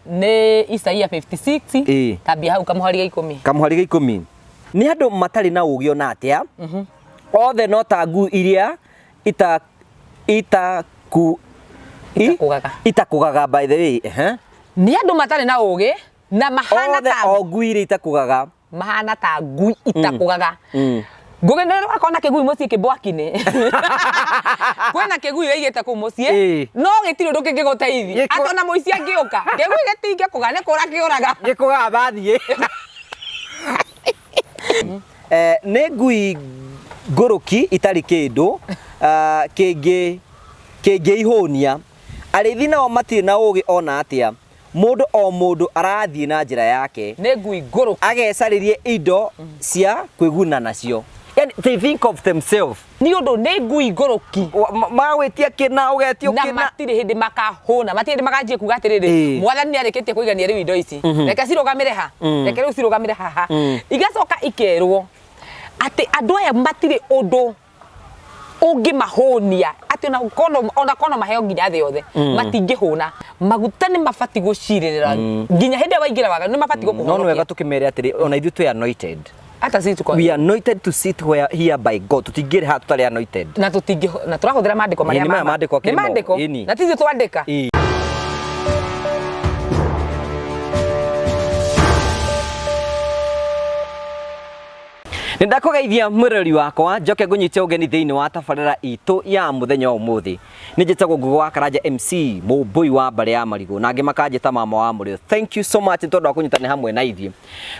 Nĩ Isaia 56. Ĩĩ. Tambia hau kamũhari ga 10. Kamũhari ga 10. Nĩ andũ matarĩ na ũũgĩ ona atĩa, othe no ta ngui iria ita itaku Itakũgaga. Itakũgaga, by the way. Ehe. Nĩ andũ matarĩ na ũũgĩ na mahana othe ta o ngui iria itakũgaga. Mahana ta ngui itakũgaga. Ngũgĩ nĩ wakona kĩgui mũciĩ kĩmbwakinĩ. Kwĩna kĩgui wĩigĩte kũu mũciĩ, no gĩtirĩ ũndũ kĩngĩgũteithia. Atĩ ona mũici angĩũka, kĩgui gĩtingĩkũga, nĩ kũra kĩũraga. Gĩkũgaga bathiĩ. Eh, nĩ ngui ngũrũki itarĩ kĩndũ, ah, kĩngĩ kĩngĩihũnia. Arĩithi nao matirĩ na ũũgĩ ona atĩa. Mũndũ o mũndũ arathiĩ na njĩra yake. Nĩ ngui ngũrũki. Agecarĩrie indo cia kwĩguna nacio. Yani, they think of themselves. Nĩ ũndũ nĩ ngui ngũrũki. Magwĩtia kĩna, ũgetio na kĩna. Matirĩ hĩndĩ makahũna, matirĩ hĩndĩ makanjia kuga atĩrĩrĩ, mwathani nĩ arĩkĩtie kũigania rĩu indo ici, reke cirũgamĩre ha, reke rĩu cirũgamĩre haha. Igacoka ikerwo atĩ andũ aya matirĩ ũndũ ũngĩmahũnia, atĩ ona kono maheo nginya thĩ yothe, matingĩhũna. Maguta nĩ mabati gũcirĩrĩra nginya hĩndĩ ĩrĩa waingĩra waganu, nĩ mabati No nĩ gũkũhonokia. Wega tũkĩmere atĩrĩ, ona ithuĩ twĩ anointed. Hata sisi tuko We are anointed to sit where here by God. Tũtingĩrĩ haha tũtarĩ anointed. Na tũtingĩ na tũrahũthĩra maandĩko marĩa Ĩĩ, nĩ maya maandĩko nĩ akĩrĩ mo. maandĩko Ĩni. na tithuĩ twandĩka. Ĩĩ. Nĩ ndakũgeithia mwĩroreri wakwa, njoke ngũnyite ũgeni thĩinĩ wa tabarĩra itũ ya mũthenya wa ũmũthĩ. Nĩ njĩtagwo Ngugi wa Karanja MC, mũmbũi wa mbarĩ ya marigũ, na angĩ makanjĩta mama wa mũrĩo. Thank you so much nĩ tondũ wa kũnyitanĩra hamwe na ithuĩ.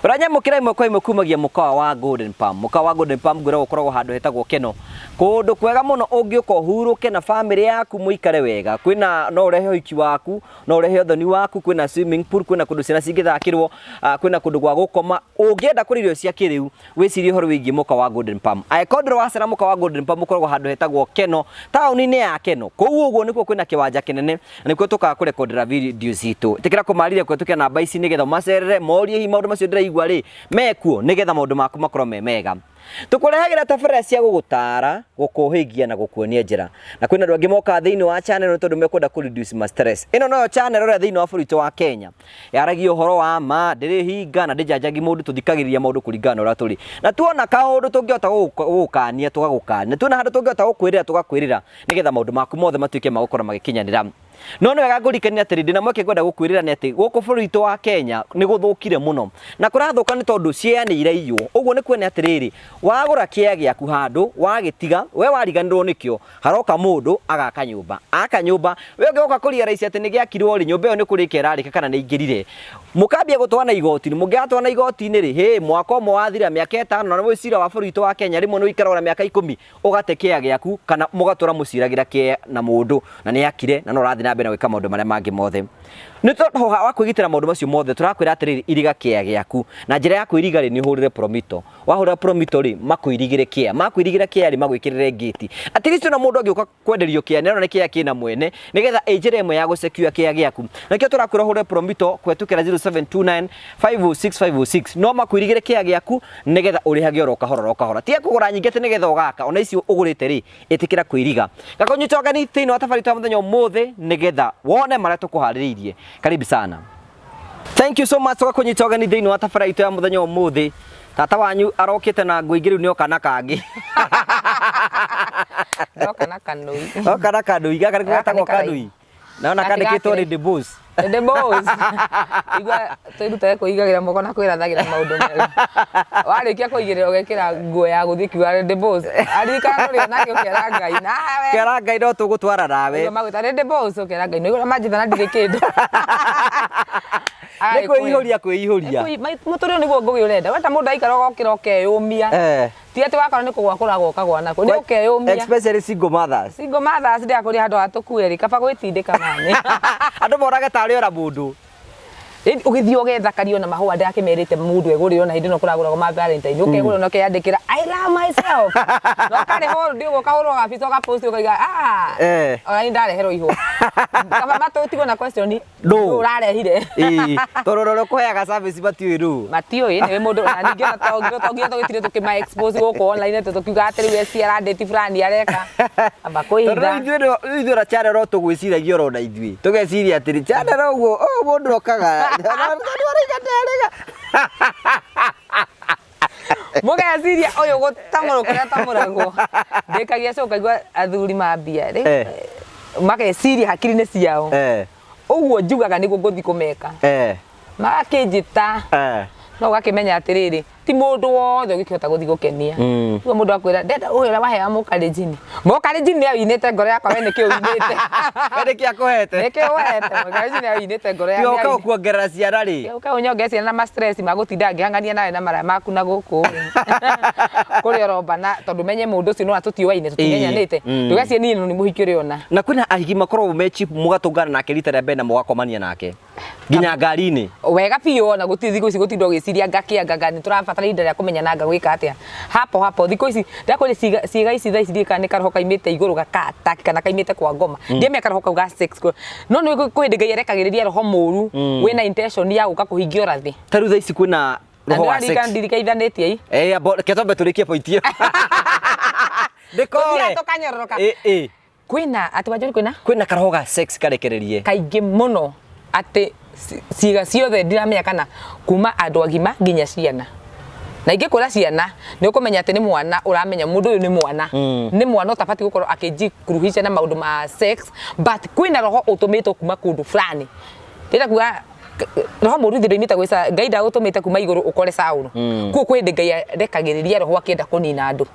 Ũranyamũkĩra ĩmwe kwa ĩmwe kumagia mũkawa wa Golden Palm. Mũkawa wa Golden Palm ngwĩra ũkoragwo handũ hetagwo Keno. Kũndũ kwega mũno ũngĩũka ũhurũke na famĩlĩ yaku mũikare wega. Kwĩna no ũrehe ũhiki waku, no ũrehe ũthoni waku, kwĩna swimming pool, kwĩna kũndũ ciana cingĩthakĩrwo, kwĩna kũndũ gwa gũkoma. Ũngĩenda kũrĩa irio cia kĩrĩu, wĩcirie ũhoro wĩgiĩ mũkawa wa Golden Palm. Angĩkorwo ndũrĩ wacera mũkawa wa Golden Palm, ũkoragwo handũ hetagwo Keno, taũni-inĩ ya Keno. Kũu ũguo nĩkuo kwĩna kĩwanja kĩnene na nĩkuo tũkaga kũrekondera video citũ. Ĩtĩkĩra kũmarire kũhetũkĩra namba ici nĩgetha ũmacerere, morie hihi maũndũ macio ndĩraigua rĩ, mekuo, nĩgetha maũndũ maku makorwo me mega. Tũkũrehagĩra tabarĩra cia gũgũtaara, gũkũhĩgia na gũkuonia njĩra. Na kwĩna andũ angĩ mokaga thĩinĩ wa channel ĩno tondũ mekwenda kũ reduce ma stress. Ĩno noyo channel ĩrĩa thĩinĩ wa bũrũri witũ wa Kenya yaragia ũhoro wa ma, ndĩrĩ hinga na ndĩjanjagi mũndũ, tũthikagĩrĩria maũndũ kũringana na ũrĩa tũrĩ. Na tuona kaũndũ tũngĩhota gũgũkania tũgagũkania, tuona handũ tũngĩhota gũkwĩrĩra tũgakwĩrĩra, nĩgetha maũndũ maku mothe matuĩke ma gũkorwo magĩkinyanĩra. No nĩ wega ngũririkanie atĩrĩ, ndĩna mweke ngwenda gũkwĩrĩra nĩ atĩ gũkũ bũrũri witũ wa Kenya nĩ gũthũkire mũno. Na kũrathũka nĩ tondũ ciea nĩ iraiywo. Ũguo nĩ kuonania atĩrĩrĩ, wagũra kĩea gĩaku handũ, wagĩtiga, we wariganĩrwo nĩkĩo, haroka mũndũ agaka nyũmba. Aka nyũmba, we ũngĩgoka kũ realize atĩ nĩ gĩakirwo rĩ, nyũmba ĩyo nĩ kũrĩka ĩrarĩka kana nĩ ĩingĩrire. Mũkambia gũtwarana igoti-inĩ, mũngĩgatwarana igoti-inĩ rĩ, hĩ, mwaka ũmwe wathira, mĩaka 5, na nĩ cira wa bũrũri witũ wa Kenya rĩmwe nĩ ũikaraga ona mĩaka 10 ũgate kĩea gĩaku kana mũgatũra mũciragĩra kĩea na mũndũ na nĩ akire na no ũrathiĩ na mbere na gwĩka maũndũ marĩa mangĩ mothe. Nĩ tondũ wa kwĩgitĩra maũndũ macio mothe tũrakwĩra atĩrĩrĩ, iriga kĩea gĩaku. Na njĩra ya kwĩriga rĩ, nĩ ũhũrĩre promito. Wahũrĩra promito rĩ, makũirigĩre kĩea. Makwĩrigĩra kĩea rĩ, magwĩkĩrĩre ngĩti. At least ona mũndũ angĩũka kwenderio kĩea nĩ arona nĩ kĩea kĩna mwene, nĩgetha ĩ njĩra ĩmwe ya gũ secure kĩea gĩaku. Na nĩkĩo tũrakwĩra ũhũre promito kũhetũkĩra 0729 506 506. No makwĩrigĩre kĩea gĩaku nĩgetha ũrĩhage oro kahora oro kahora. Tiga kũgũra nyingĩ atĩ nĩgetha ũgaka, ona icio ũgũrĩte rĩ, ĩtĩkĩra kwĩriga. Ngakũnyita ũgeni thĩinĩ wa tabarĩra itũ ya mũthenya ũmũthĩ nĩgetha wone marĩa tũkũharĩrĩirie. Karibu sana. Thank you so much tũgakũnyita ũgeni thĩinĩ wa tabarĩra itũ ya mũthenya ũmũthĩ. Tata wanyu arokĩte na ngũ ingĩ rĩu nĩoka na kangĩ. Ndoka na kanui. Oka na kanui, gaka nĩko Gaka getagwo nĩ karaihu. kanui. Naona Gaka kandĩkĩtwo gakĩrĩ. Lady Boss. The boss. Igua twĩrutaga kwĩigagĩra moko na kwĩrathagĩra maũndũ mega. Warĩkia kũigĩrĩra ũgekĩra nguo ya gũthiĩ kiuga the boss. Aririkana ndũrĩ nake ũkera Ngai. Nawe. Kera Ngai no tũgũtwara nawe. Igua magwĩta the boss ũkera Ngai. Nĩũigua manjĩta na ndirĩ kĩndũ. Nĩ kwĩihũria kwĩihũria. Mũtũrĩre nĩguo ngũgĩ ũrenda. Weta mũndũ aikara ũgokĩra ũkeyũmia. Ti atĩ wakora nĩ kũgwa kũragwa ũkagwa nako. Nĩ ũkeyũmia. Especially single mothers. Single mothers ndĩrakũria handũ ha tũkue rĩ, kaba gwĩtindĩka mani. Andũ morage tarĩ ora mũndũ. Ũgĩthiĩ ũgethakario na mahũa ndakĩmerĩte mũndũ egũrĩre ona hĩndĩ ĩno kũragũragwo ma Valentine, ũkegũrĩra na ũkeyandĩkĩra "I love myself" na ũkarĩhwo ndĩ ũguo, ũkahũrwo gabica, ũgapost, ũkauga, "Ah, ona niĩ ndareherwo ihũa." Kaba matũtigwo na question. Nũ? Nũ ũrarehire? Ĩĩ, tondũ ũrĩa ũkũheaga service matiũĩ nũ. Matiũĩ nĩwe mũndũ. Na ningĩ ona to nginya tũgĩtire tũkĩma expose gũkũ online atĩ tũkiuga atĩ rĩu eci arandĩti fulani areka amba Tondũ kwĩhitha. rĩu ithuĩ ona channel no tũgwĩciragia oro na ithuĩ tũgeciria atĩrĩ channel ũguo ũyũ mũndũ okaga tondũ araiga ndarĩga. Mũgeciria ũyũ gũtamũrwo kũrĩa tamũragwo ndĩkagia coka igua athuri mambia rĩ makeciria hakiri-inĩ ciao. Ũguo njugaga nĩguo ngũthiĩ kũmeka, magakĩnjĩta. No ũgakĩmenya atĩrĩrĩ, ti mũndũ wothe ũngĩkĩhota gũthiĩ gũkenia. Ũguo mũndũ akwĩra ndenda ũyũ ũrĩa waheo mũkalenjini, mũkalenjini nĩ awinĩte ngoro yakwa, we nĩkĩ ũinĩte? We nĩkĩ akũhete? Nĩkĩ ũhete? Mũkalenjini nĩ awinĩte ngoro Tiga yakwa. ũka kuongerera ciana rĩ. Ũka ũnyonge ciana na ma stress ma gũtinda ngĩhang'ania nawe na maraya maku na gũkũ rĩ kũrĩa ũrombana, tondũ menye mũndũ ũcio no atũtiũaine, tũtimenyanĩte. Ndũgecirie niĩ nĩ mũhiki ũrĩ ona. Na kwĩna ahiki makoragwo me cheap, mũgatũngana nake rita rĩa mbere na mũgakomania nake nginya ngari-inĩ. Wega biũ. Ona gũtirĩ thikũ ici gũtinda ũgĩciria ngakĩa nganga nĩ tũrabatara ihinda rĩa kũmenyana nga gwĩka atĩa hapo hapo. Thikũ ici ndakwĩra ciĩga ici thaa ici ndiũĩ kana nĩ karoho kaimĩte igũrũ gaka kana kaimĩte kwa ngoma. Ndiamenya karoho kau ga sex no nĩ kwĩ hĩndĩ Ngai arekagĩrĩria roho mũru wĩna intention ya gũka kũhingia ũrathi. Ta rĩu thaa ici kwĩna Na roho wa sex. ndĩraririkana ndirikaithanĩtie i. Eh, abo reke twambe tũrĩkie point ĩyo. Ndĩkore. Tũthiaga tũkanyororoka. Ĩ ĩ. Kwĩna atĩ Wanjũri kwĩna Kwĩna karoho ga sex karekererie. Kaingĩ mũno atĩ ciĩga ciothe ndiramenya kana kuma andũ agima nginya ciana, na ingĩkwĩra ciana nĩ ũkũmenya atĩ nĩ mwana, ũramenya mũndũ ũyũ nĩ mwana, nĩ mwana ũtabatiĩ gũkorwo akĩnjikuruhisha na maũndũ ma sex, but kwĩna roho ũtũmĩtwo kuma kũndũ fulani. Ndĩrenda kuga roho mũru ithe ndũimĩte gwĩ Ngai ndagũtũmĩte kuma igũrũ ũkore Saũlũ. Koguo kwĩ hĩndĩ Ngai arekagĩrĩria roho akĩenda kũnina andũ,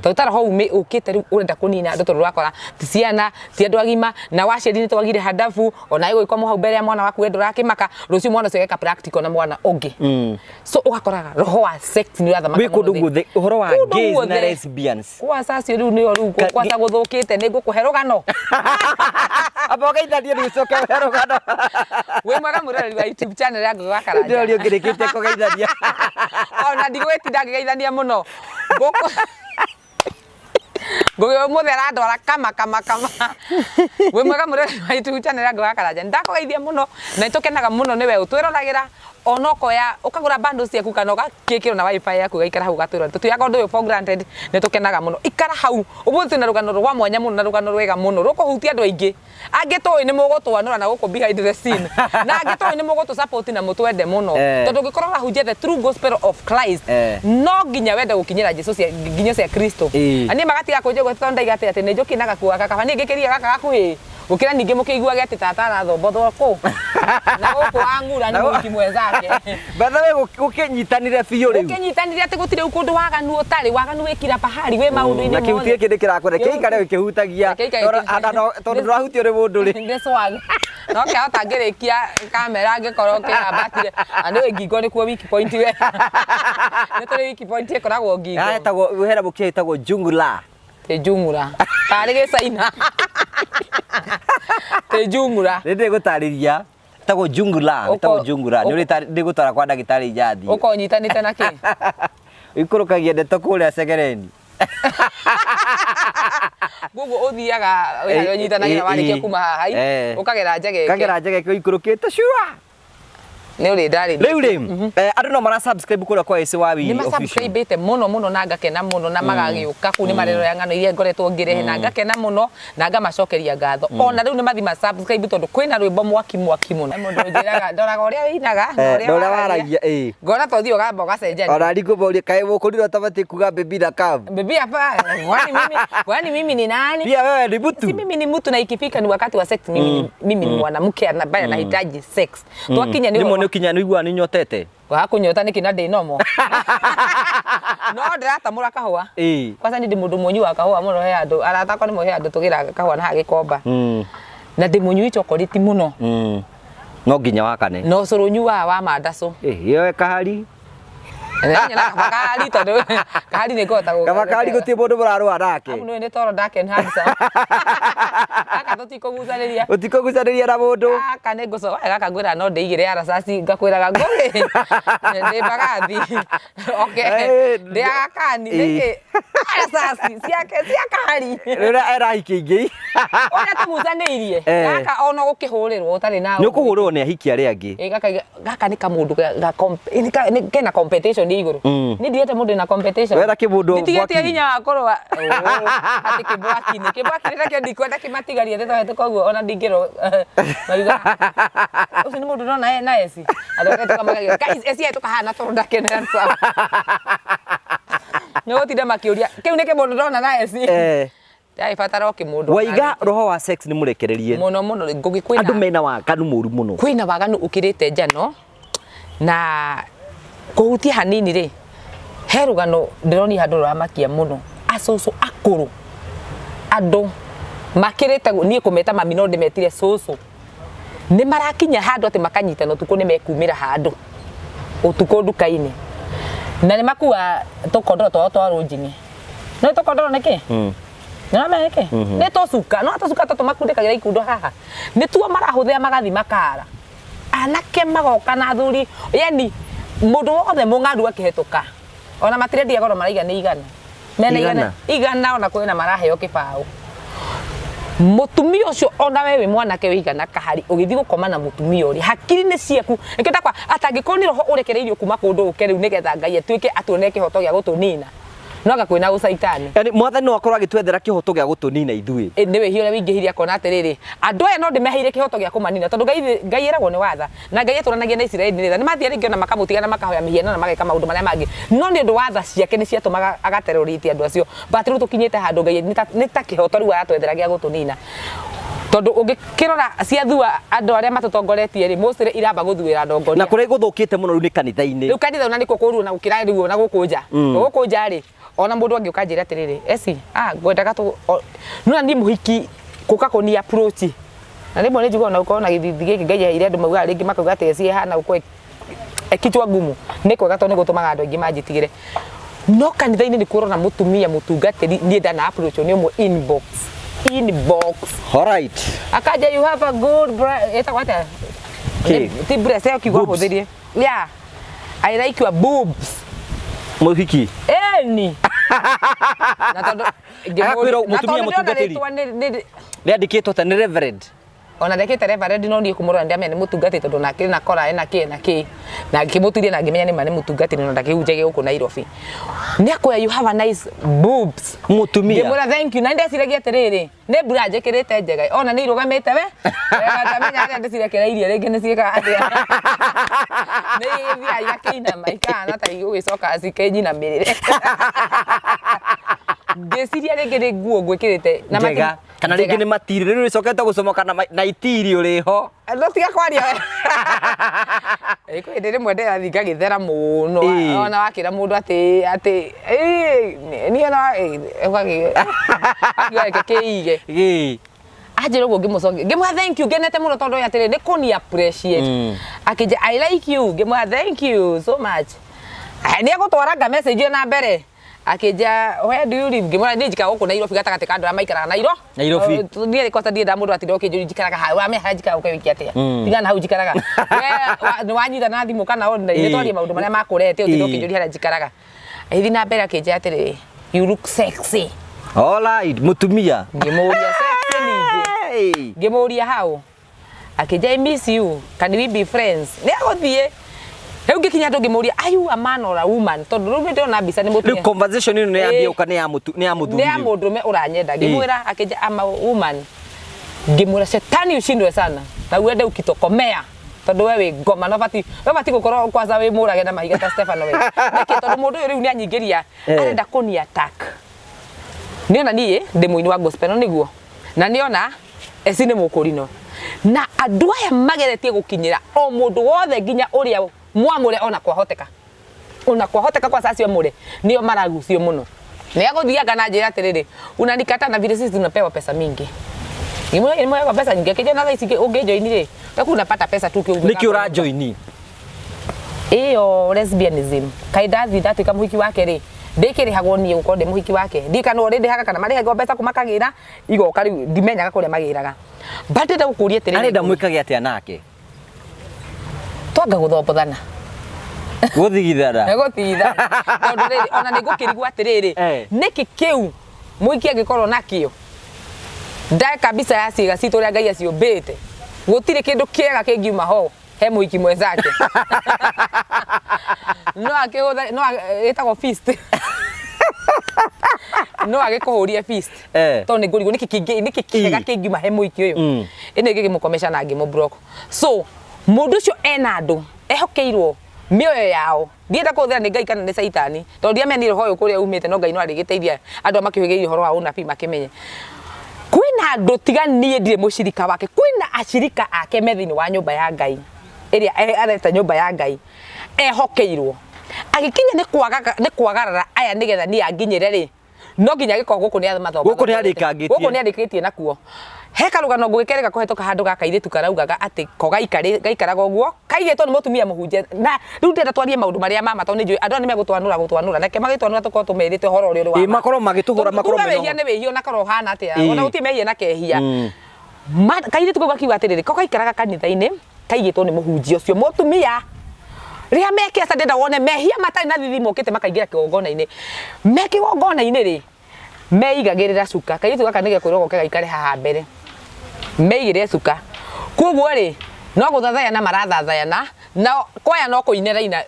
tondũ ta roho ũkĩte rĩu ũrenda kũnina andũ, tondũ ũrakora ti ciana, ti andũ agima, na waciari nĩ twagire handabu ona ĩgũgĩkomwo hau mbere ya mwana waku, we ndũrakĩmaka rũciũ mwana ũcio ageka practical na mwana ũngĩ. So ũgakoraga roho wa sex nĩ ũrathamaka Wĩ kũndũ mũno thĩ. Guothe ũhoro wa Kũndũ gays na guothe. lesbians. Kwa sacio rĩu nĩyo rĩu kwaca gũthũkĩte, nĩ ngũkũhe rũgano. Amba ũgeithanie rĩu ũcoke ũhe rũgano. Wĩ mwega mwĩroreri wa YouTube channel ya Ngũgĩ wa Karanja. Ndĩroria ũngĩrĩkĩtie kũgeithania. Ona ndigũgĩtinda ngĩgeithania mũno. Ngũkũ Ngũgĩ ũmũthĩ arandwara kama kama kama. Wĩ mwega mwĩroreri wa YouTube channel ya Ngũgĩ wa Karanja. Nĩndakũgeithia mũno na nĩtũkenaga mũno nĩwe ũtwĩroragĩra, ona ũkoya ũkagũra bundles ciaku kana ũgakĩkĩrwo na WiFi yaku, ũgaikara hau ũgatwĩrora. Tũtioyaga ũndũ ũyũ for granted, nĩtũkenaga mũno. Ikara hau ũmũthĩ twĩna rũgano rwa mwanya mũno na rũgano rwega mũno rũkũhutia andũ aingĩ. Angĩ tũĩ nĩ mũgũtwanũra na gũkũ behind the scene, na angĩ tũĩ nĩ mũgũtũ support na mũtwende mũno, tondũ ũngĩkorwo ũrahunjia the true gospel of Christ, no nginya wende gũkinyĩra Jesu cia nginya cia Kristo. Na niĩ magatiga kũnjĩgua tondũ ndaiga atĩ nĩ njũkĩ na gakuo gaka, kaba niĩ ngĩkĩria gaka gakuhĩ gũkĩra ningĩ mũkĩiguage atĩ tata arathombotwo kũ na gũkũ wang'ura nĩ mũhiki mwenzake. By the way, gũkĩnyitanire biũ rĩu. Ũkĩnyitanire atĩ gũtirĩ rĩu kũndũ waganu ũtarĩ waganu, wĩ kila pahali, wĩ maũndũ-inĩ Na kĩu mothe. ti kĩndũ kĩrakwenda kĩikare gĩkĩhutagia. Reke ikare Tondũ ndũrahutio nĩ mũndũ rĩ. Nĩ swag no kĩahota ngĩrĩkia kamera angĩkorwo kĩhambatire na nĩ ngingo nĩkuo weak point, we nĩ tũrĩ weak point ĩkoragwo ngingo. Hetagwo hena mũkiha ĩtagwo jungula. Tĩ njung'ura tarĩ gĩcaina tĩ njung'ura. Nĩ ndĩgũtarĩria, ĩtagwo jungula, ĩtagwo jungula. Nĩ ndĩgũtwara kwa ndagĩtarĩ inyathiĩ. Ũkorwo ũnyitanĩte na kĩ? Ikũrũkagia ndeto kũrĩa cegereni. Koguo ũthiaga wĩ harĩa ũnyitanagĩra warĩkia kuma haha ũkagera njegeke. Kagera njegeke ũikũrũkĩte cua. Nĩ ũrĩ ndarĩ. Rĩu rĩ, andũ no mara subscribe kũrĩa kwa Ĩsĩ wa Wili Nĩ Official. Masubscribĩte mũno mũno na ngakena mũno na magagĩũka kũu nĩ marerora ng'ano iria ngoretwo ngĩrehe na ngakena mũno na ngamacokeria ngatho. Ona rĩu nĩ mathi ma subscribe tondũ kwĩna rwĩmbo mwaki mwaki mũno. Mũndũ ũnjĩraga ndoraga ũrĩa wĩinaga na Na ũrĩa waragia, ĩĩ. Ngona to thiĩ ũgamba ũgacenjania. Ona ndikũmoria kaĩ mũkũrire ũtabatiĩ kuga baby na kam. Bibi hapa, kwani mimi ni nani? Pia wewe ni mtu. Si mimi ni mtu, na ikifika ni wakati wa sex mimi ni mwanamke ambaye anahitaji sex. Twakinya Nĩ ni mo nĩ ũkinya nĩ ũiguaga nĩ ũnyotete. Wa kũnyota nĩkĩ na ndĩ nomo? No ndĩratamũra kahũa. Kwanza nĩ ndĩ mũndũ mũnyui wa kahũa mũno, he andũ arata akwa nĩ moĩ he andũ tũgĩraga kahũa na haha Gĩkomba. Na ndĩ mũnyui chocolate mũno. No nginya wakane. Na ũcũrũ nyuaga wa mandacũ. Ĩ, yoe kahari. Na kabakari tondũ kahari nĩ ngũhota Kabakari gũtirĩ mũndũ mũrarũa nake. Amu nĩ toro dark and handsome. Gaka tũtikũgucanĩria. Ũtikũgucanĩria na mũndũ. Gaka nĩ ngũcoka gaka ngwĩra no ndĩigĩre aracaci ngakwĩraga ngũgĩ ndĩ mbagathi. Okay. Ndĩ agakani nĩkĩ aracaci ciake cia kahari. Rĩrĩa erahiki ingĩ. Ũrĩa tũgucanĩirie. Gaka ona gũkĩhũrĩrwo ũtarĩ na. Nĩ ũkũhũrĩrwo nĩ ahiki arĩa angĩ. Gaka nĩ kamũndũ kena competition ĩ igũrũ. Niĩ ndigĩte mũndũ na competition. Wetha kĩmũndũ Nditigĩtie hinya wa kũrũa. Atĩ kĩbwaki-inĩ. Kĩbwaki-inĩ nakĩo ndikwenda kĩmatigarie thĩ koguo ona ndingĩrwo mariuga ũcio nĩ mũndũ ndona na eci. Andũ arĩa tũkamakagia guys eci aya tũkahana tondũ ndakenera sawa. Nĩ gũtinda makĩũria kĩu nĩ kĩmũndũ ndona na eci. Ndagĩbatara o kĩmũndũ. Waiga roho wa sex nĩ mũrekererie. Mũno mũno Ngũgĩ kwĩna. Andũ mena waganu mũru mũno. Kwĩna waganu ũkĩrĩte njano na kũhutia hanini rĩ he rũgano ndĩronia handũ rũramakia mũno. Acũcũ akũrũ andũ makĩrĩte niĩ kũmeta mami no ndĩmetire cũcũ nĩ marakinya handũ atĩ makanyitana ũtukũ nĩ mekumĩra handũ ũtukũ nduka-inĩ na nĩ makua tũkondoro twao twa rũnjing'i. No tũkondoro nĩkĩ? Nĩũramenya nĩkĩ? Nĩ tũcuka, no tũcuka tũtũ makundĩkagĩra ikundo haha. Nĩ tuo marahũthĩra magathi makara. Anake magoka na athuri, yani mũndũ wothe mũng'aru akĩhetũka. Ona matirendia goro maraiga nĩ igana. Mena igana, igana ona kwĩna maraheo kĩbaũ. Mũtumia ũcio ona we wĩ mwanake wĩigana kahari ũgĩthiĩ gũkoma na mũtumia ũrĩa hakiri nĩ ciaku nĩkĩo ndakwa atangĩkorwo nĩ roho ũrekereirio kuma kũndũ ũke rĩu nĩgetha Ngai atuĩke atuone kĩhoto gĩa gũtũnina no anga kwĩna ũcaitani. Yani mwathani no akorwo agĩtwethera kĩhoto gĩa gũtũnina ithuĩ. Nĩ wĩhia ũrĩa wĩingĩhirie akona atĩrĩrĩ andũ aya no ndĩmeheire kĩhoto gĩa kũmanina tondũ Ngai ĩragwo nĩ watha na Ngai atũranagia na Isiraeli nĩ tha nĩ mathiĩ rĩngĩ ona makamũtiga na makahoya mĩhianano na mageka maũndũ marĩa mangĩ no nĩ ũndũ wa tha ciake nĩ ciatũmaga agaterorite andũ acio but rĩu tũkinyĩte handũ Ngai nĩ ta kĩhoto rĩu aratwethera gĩa gũtũnina tondũ ũngĩkĩrora ciathua andũ arĩa matũtongoretie rĩ mostly iramba gũthuĩra ndongoria na kũrĩa gũthũkĩte mũno rĩu nĩ kanitha-inĩ rĩu kanitha ona nĩkuo kũru na gũkĩra rĩu ona gũkũ nja gũkũ nja rĩ ona mũndũ angĩũka njĩre atĩrĩrĩ eci ngwendaga tũ nona niĩ mũhiki kũka kũni approach na rĩmwe nĩ njiguaga na ũkorwo na gĩthithi gĩkĩ Ngai aheire andũ maugaga rĩngĩ makauga atĩ eci ĩhana gũkorwo kichwa ngumu nĩ kwega tondũ nĩ gũtũmaga andũ aingĩ manjĩtigĩre no kanitha-inĩ nĩ kuo ũrona mũtumia mũtungatĩri niĩ ndana approach nĩ ũmwe inbox. All right. Akaja you have a good ĩtagwo atĩa? Ti breast ĩyo kiugo hũthĩrie. Yeah. I like your boobs. Mũhiki. Eni. Na tondũ Agakwĩra mũtumia mũtungatĩri. Rĩandĩkĩtwo ta nĩ reverend. Ona ndekĩte reverend no niĩ kũmũrora ndĩamenya nĩ mũtungatĩri tondũ nake na kora ena kĩ na kĩ na ngĩmũturia na ngĩmenya nĩ ma nĩ mũtungatĩri na ndakĩhunjagia gũkũ Nairobi. Nĩ akwĩra you have a nice boobs. Mũtumia. Ngĩmwĩra thank you na ndeciragia atĩrĩrĩ nĩ mbura njĩkĩrĩte njega ona nĩ irũgamĩte we ndamenya harĩa ndĩcirekereirie rĩngĩ nĩ ciĩkaga atĩa nĩ ithiaga igakĩinama ikahana ta igũgĩcoka cikĩnyinamĩrĩre ngĩciria rĩngĩ nĩ nguo ngwĩkĩrĩte na njega kana rĩngĩ nĩ matiri rĩu rĩcokete gũcomoka na itiri ũrĩ ho no tiga kwaria we kwĩ hĩndĩ rĩmwe ndĩrathiĩ ngagĩthera mũno ona wakĩra mũndũ atĩ atĩ niĩ ona ũgagĩ reke kĩige anjĩra ũguo ngĩmũcokia ngĩmwĩra thank you ngenete mũno tondũ atĩrĩ nĩ kũni appreciate akĩnjĩra I like you ngĩmwĩra thank you so much nĩ egũtwara nga message na mbere akĩnjĩra where do you live ngĩmwĩra niĩ njikaraga gũkũ Nairobi gatagatĩ ka andũ arĩa maikaraga Nairobi niĩ kosa ndienda mũndũ atinda ũkĩnjũria njikaraga hau wamenya harĩa njikaraga ũke wĩke atĩa tigana hau njikaraga nĩ wanyita na thimũ kana online nĩ twarie maũndũ marĩa makũrete ũtinde ũkĩnjũria harĩa njikaraga ĩthiĩ na mbere akĩnjĩra atĩrĩrĩ you look sexy. All right mũtumia ngĩmũria sexy ningĩ ngĩmũria how akĩnjĩra I miss you can we be friends nĩ agũthiĩ rĩu ngĩkinya andũ ngĩmũria are you a man or a woman tondũ rĩu nĩ ndĩrona mbica nĩ mũtumia rĩu conversation ĩno nĩ yambia ũka nĩ ya nĩ ya mũthuri nĩ ya mũndũrũme ũranyenda ngĩmwĩra akĩnjĩra I'm a woman ngĩmwĩra shetani ushindwe sana na uende ukitokomea tondũ we wĩ ngoma no bati we bati gũkorwo kwanza wĩ mũrage na mahiga ta Stefano we nĩkĩ tondũ mũndũ ũyũ rĩu nĩ anyingĩria arenda kũni attack nĩona niĩ ndĩ mũini wa gospel no nĩguo na nĩona eci nĩ mũkũrino na andũ aya mageretie gũkinyĩra o mũndũ wothe nginya ũrĩa mwamũre ona kwahoteka kwa sacio amũre nĩo maragucio mũno nĩ agũthianga na njĩra atĩrĩrĩ unanikata na vile sisi tunapewa pesa mingi ngĩmwĩra pesa nyingĩ akĩnjĩra na thaa ici ũngĩnjoini rĩ we unapata pesa tu nĩkĩ ũranjoini Ĩyo lesbianism kaĩ ndathiĩ ndatuĩka mũhiki wake rĩ, ndĩkĩrĩhagwo niĩ gũkorwo ndĩ mũhiki wake? Ndiũĩ kana nĩwe ũrĩndĩhaga kana marĩhagwo mbeca kuma kagĩra igoka rĩu, ndimenyaga kũrĩa magĩraga. But ndĩrenda gũkũria atĩrĩrĩ. Arenda mwĩkage atĩa nake? Twanga gũthombothana. Gũthigithana. Gũthigithana. Tondũ rĩrĩ, ona nĩ ngũkĩrigwo atĩrĩrĩ, nĩkĩ kĩu mũhiki angĩkorwo nakĩo ndeka mbica ya ciĩga citũ ũrĩa Ngai aciũmbĩte, gũtirĩ kĩndũ kĩega kĩngiuma ho he mũhiki mwenzake. No akĩhũtha, no ĩtagwo fist. No agĩkũhũrie fist. Tondũ nĩ ngũrigwo nĩkĩ kĩngĩ, nĩkĩ kĩega kĩngiuma he mũhiki ũyũ. Ĩno ĩngĩkĩmũkomesha na ngĩmũ block. So mũndũ ũcio ena andũ ehokeirwo mĩoyo yao. Ndienda kũhũthĩra nĩ Ngai kana nĩ Caitani, tondũ ndiamenyire ũhoro ũyũ kũrĩa umĩte, no Ngai no arĩgĩteithia andũ arĩa makĩũhĩgĩrĩire ũhoro wa ũnabii makĩmenye. Kwĩna andũ tiga niĩ ndirĩ mũcirika wake, kwĩna acirika ake me thĩinĩ wa nyũmba ya Ngai, ĩrĩa areta nyũmba ya Ngai, ehokeirwo. Agĩkinya nĩ kwagarara aya nĩgetha niĩ anginyĩre rĩ, no nginya gĩkorwo gũkũ nĩ mathoma. Gũkũ nĩ arĩkangĩtie. Gũkũ nĩ arĩkĩtie nakuo. He karũgano ngũgĩkerĩga kũhetũka handũ ga kairĩtu karaugaga atĩ ko gaikaraga ũguo, kaigĩtwo nĩ mũtumia mũhunjia. Na rĩu ndĩrenda twarie maũndũ marĩa ma ma tondũ nĩ njũĩ andũ aya nĩ megũtwanũra gũtwanũra. Reke magĩtwanũra tũkorwo tũmerĩte ũhoro ũrĩa ũrĩ wa Ĩ, ma. makorwo magĩtũhũra, Tondũ makorwo kuga mena wĩhia ũhoro. nĩ wĩhia ona korwo ũhana atĩa. Ona gũtirĩ mehia na kehia. Kairĩtu kau gakiuga atĩrĩrĩ, ko gaikaraga kanitha-inĩ, kaigĩtwo nĩ mũhunjia ũcio mũtumia. Rĩrĩa me kĩaca ndĩrenda wone mehia matarĩ na thithi mokĩte makaingĩra kĩgongona-inĩ. Me kĩgongona-inĩ rĩ, meigagĩrĩra cuka. Kairĩtu gaka nĩ gekwĩrwo goke gaikare haha mbere. Meigĩrĩre cuka. Koguo rĩ, no gũthathayana marathathayana, na kwaya no kũina ĩraina.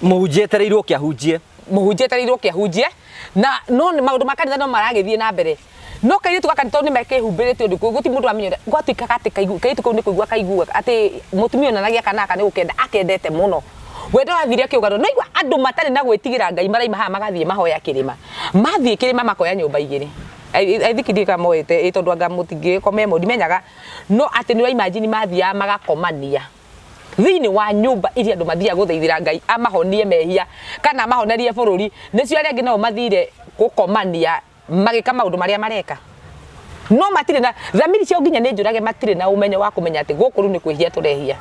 Mũhunjia etereirwo oke ahunjie. Mũhunjia etereirwo oke ahunjie, na no maũndũ ma kanitha no maragĩthiĩ na mbere. No kairĩtu gaka tondũ nĩ mekĩhumbĩrĩte ũndũ gũtirĩ mũndũ ũramenya ũrĩa, gwatuĩkaga atĩ kairĩtu kau nĩ kũigua kaiguaga atĩ mũtumia onanagia kana gaka nĩ gũkenda akendete mũno. Wendo wathire akĩũgarũra. No igua andũ matarĩ na gwĩtigĩra Ngai maraima haha magathiĩ mahoya kĩrĩma. Mathiĩ kĩrĩma makoya nyũmba igĩrĩ. I think ndiũĩ kana moete ĩ tondũ anga mũtingĩgĩkoma ĩmwe ndimenyaga. No atĩ nĩ ũra imagine mathiaga magakomania thĩinĩ wa nyũmba iria andũ mathiaga gũthaithĩra Ngai amahonie mehia kana amahonerie bũrũri, nĩcio arĩa angĩ nao mathire gũkomania magĩka maũndũ marĩa mareka. No matirĩ na thamiri ciao nginya nĩ njũrage, matirĩ na ũmenyo wa kũmenya atĩ gũkũ rĩu nĩ kwĩhia tũrehia.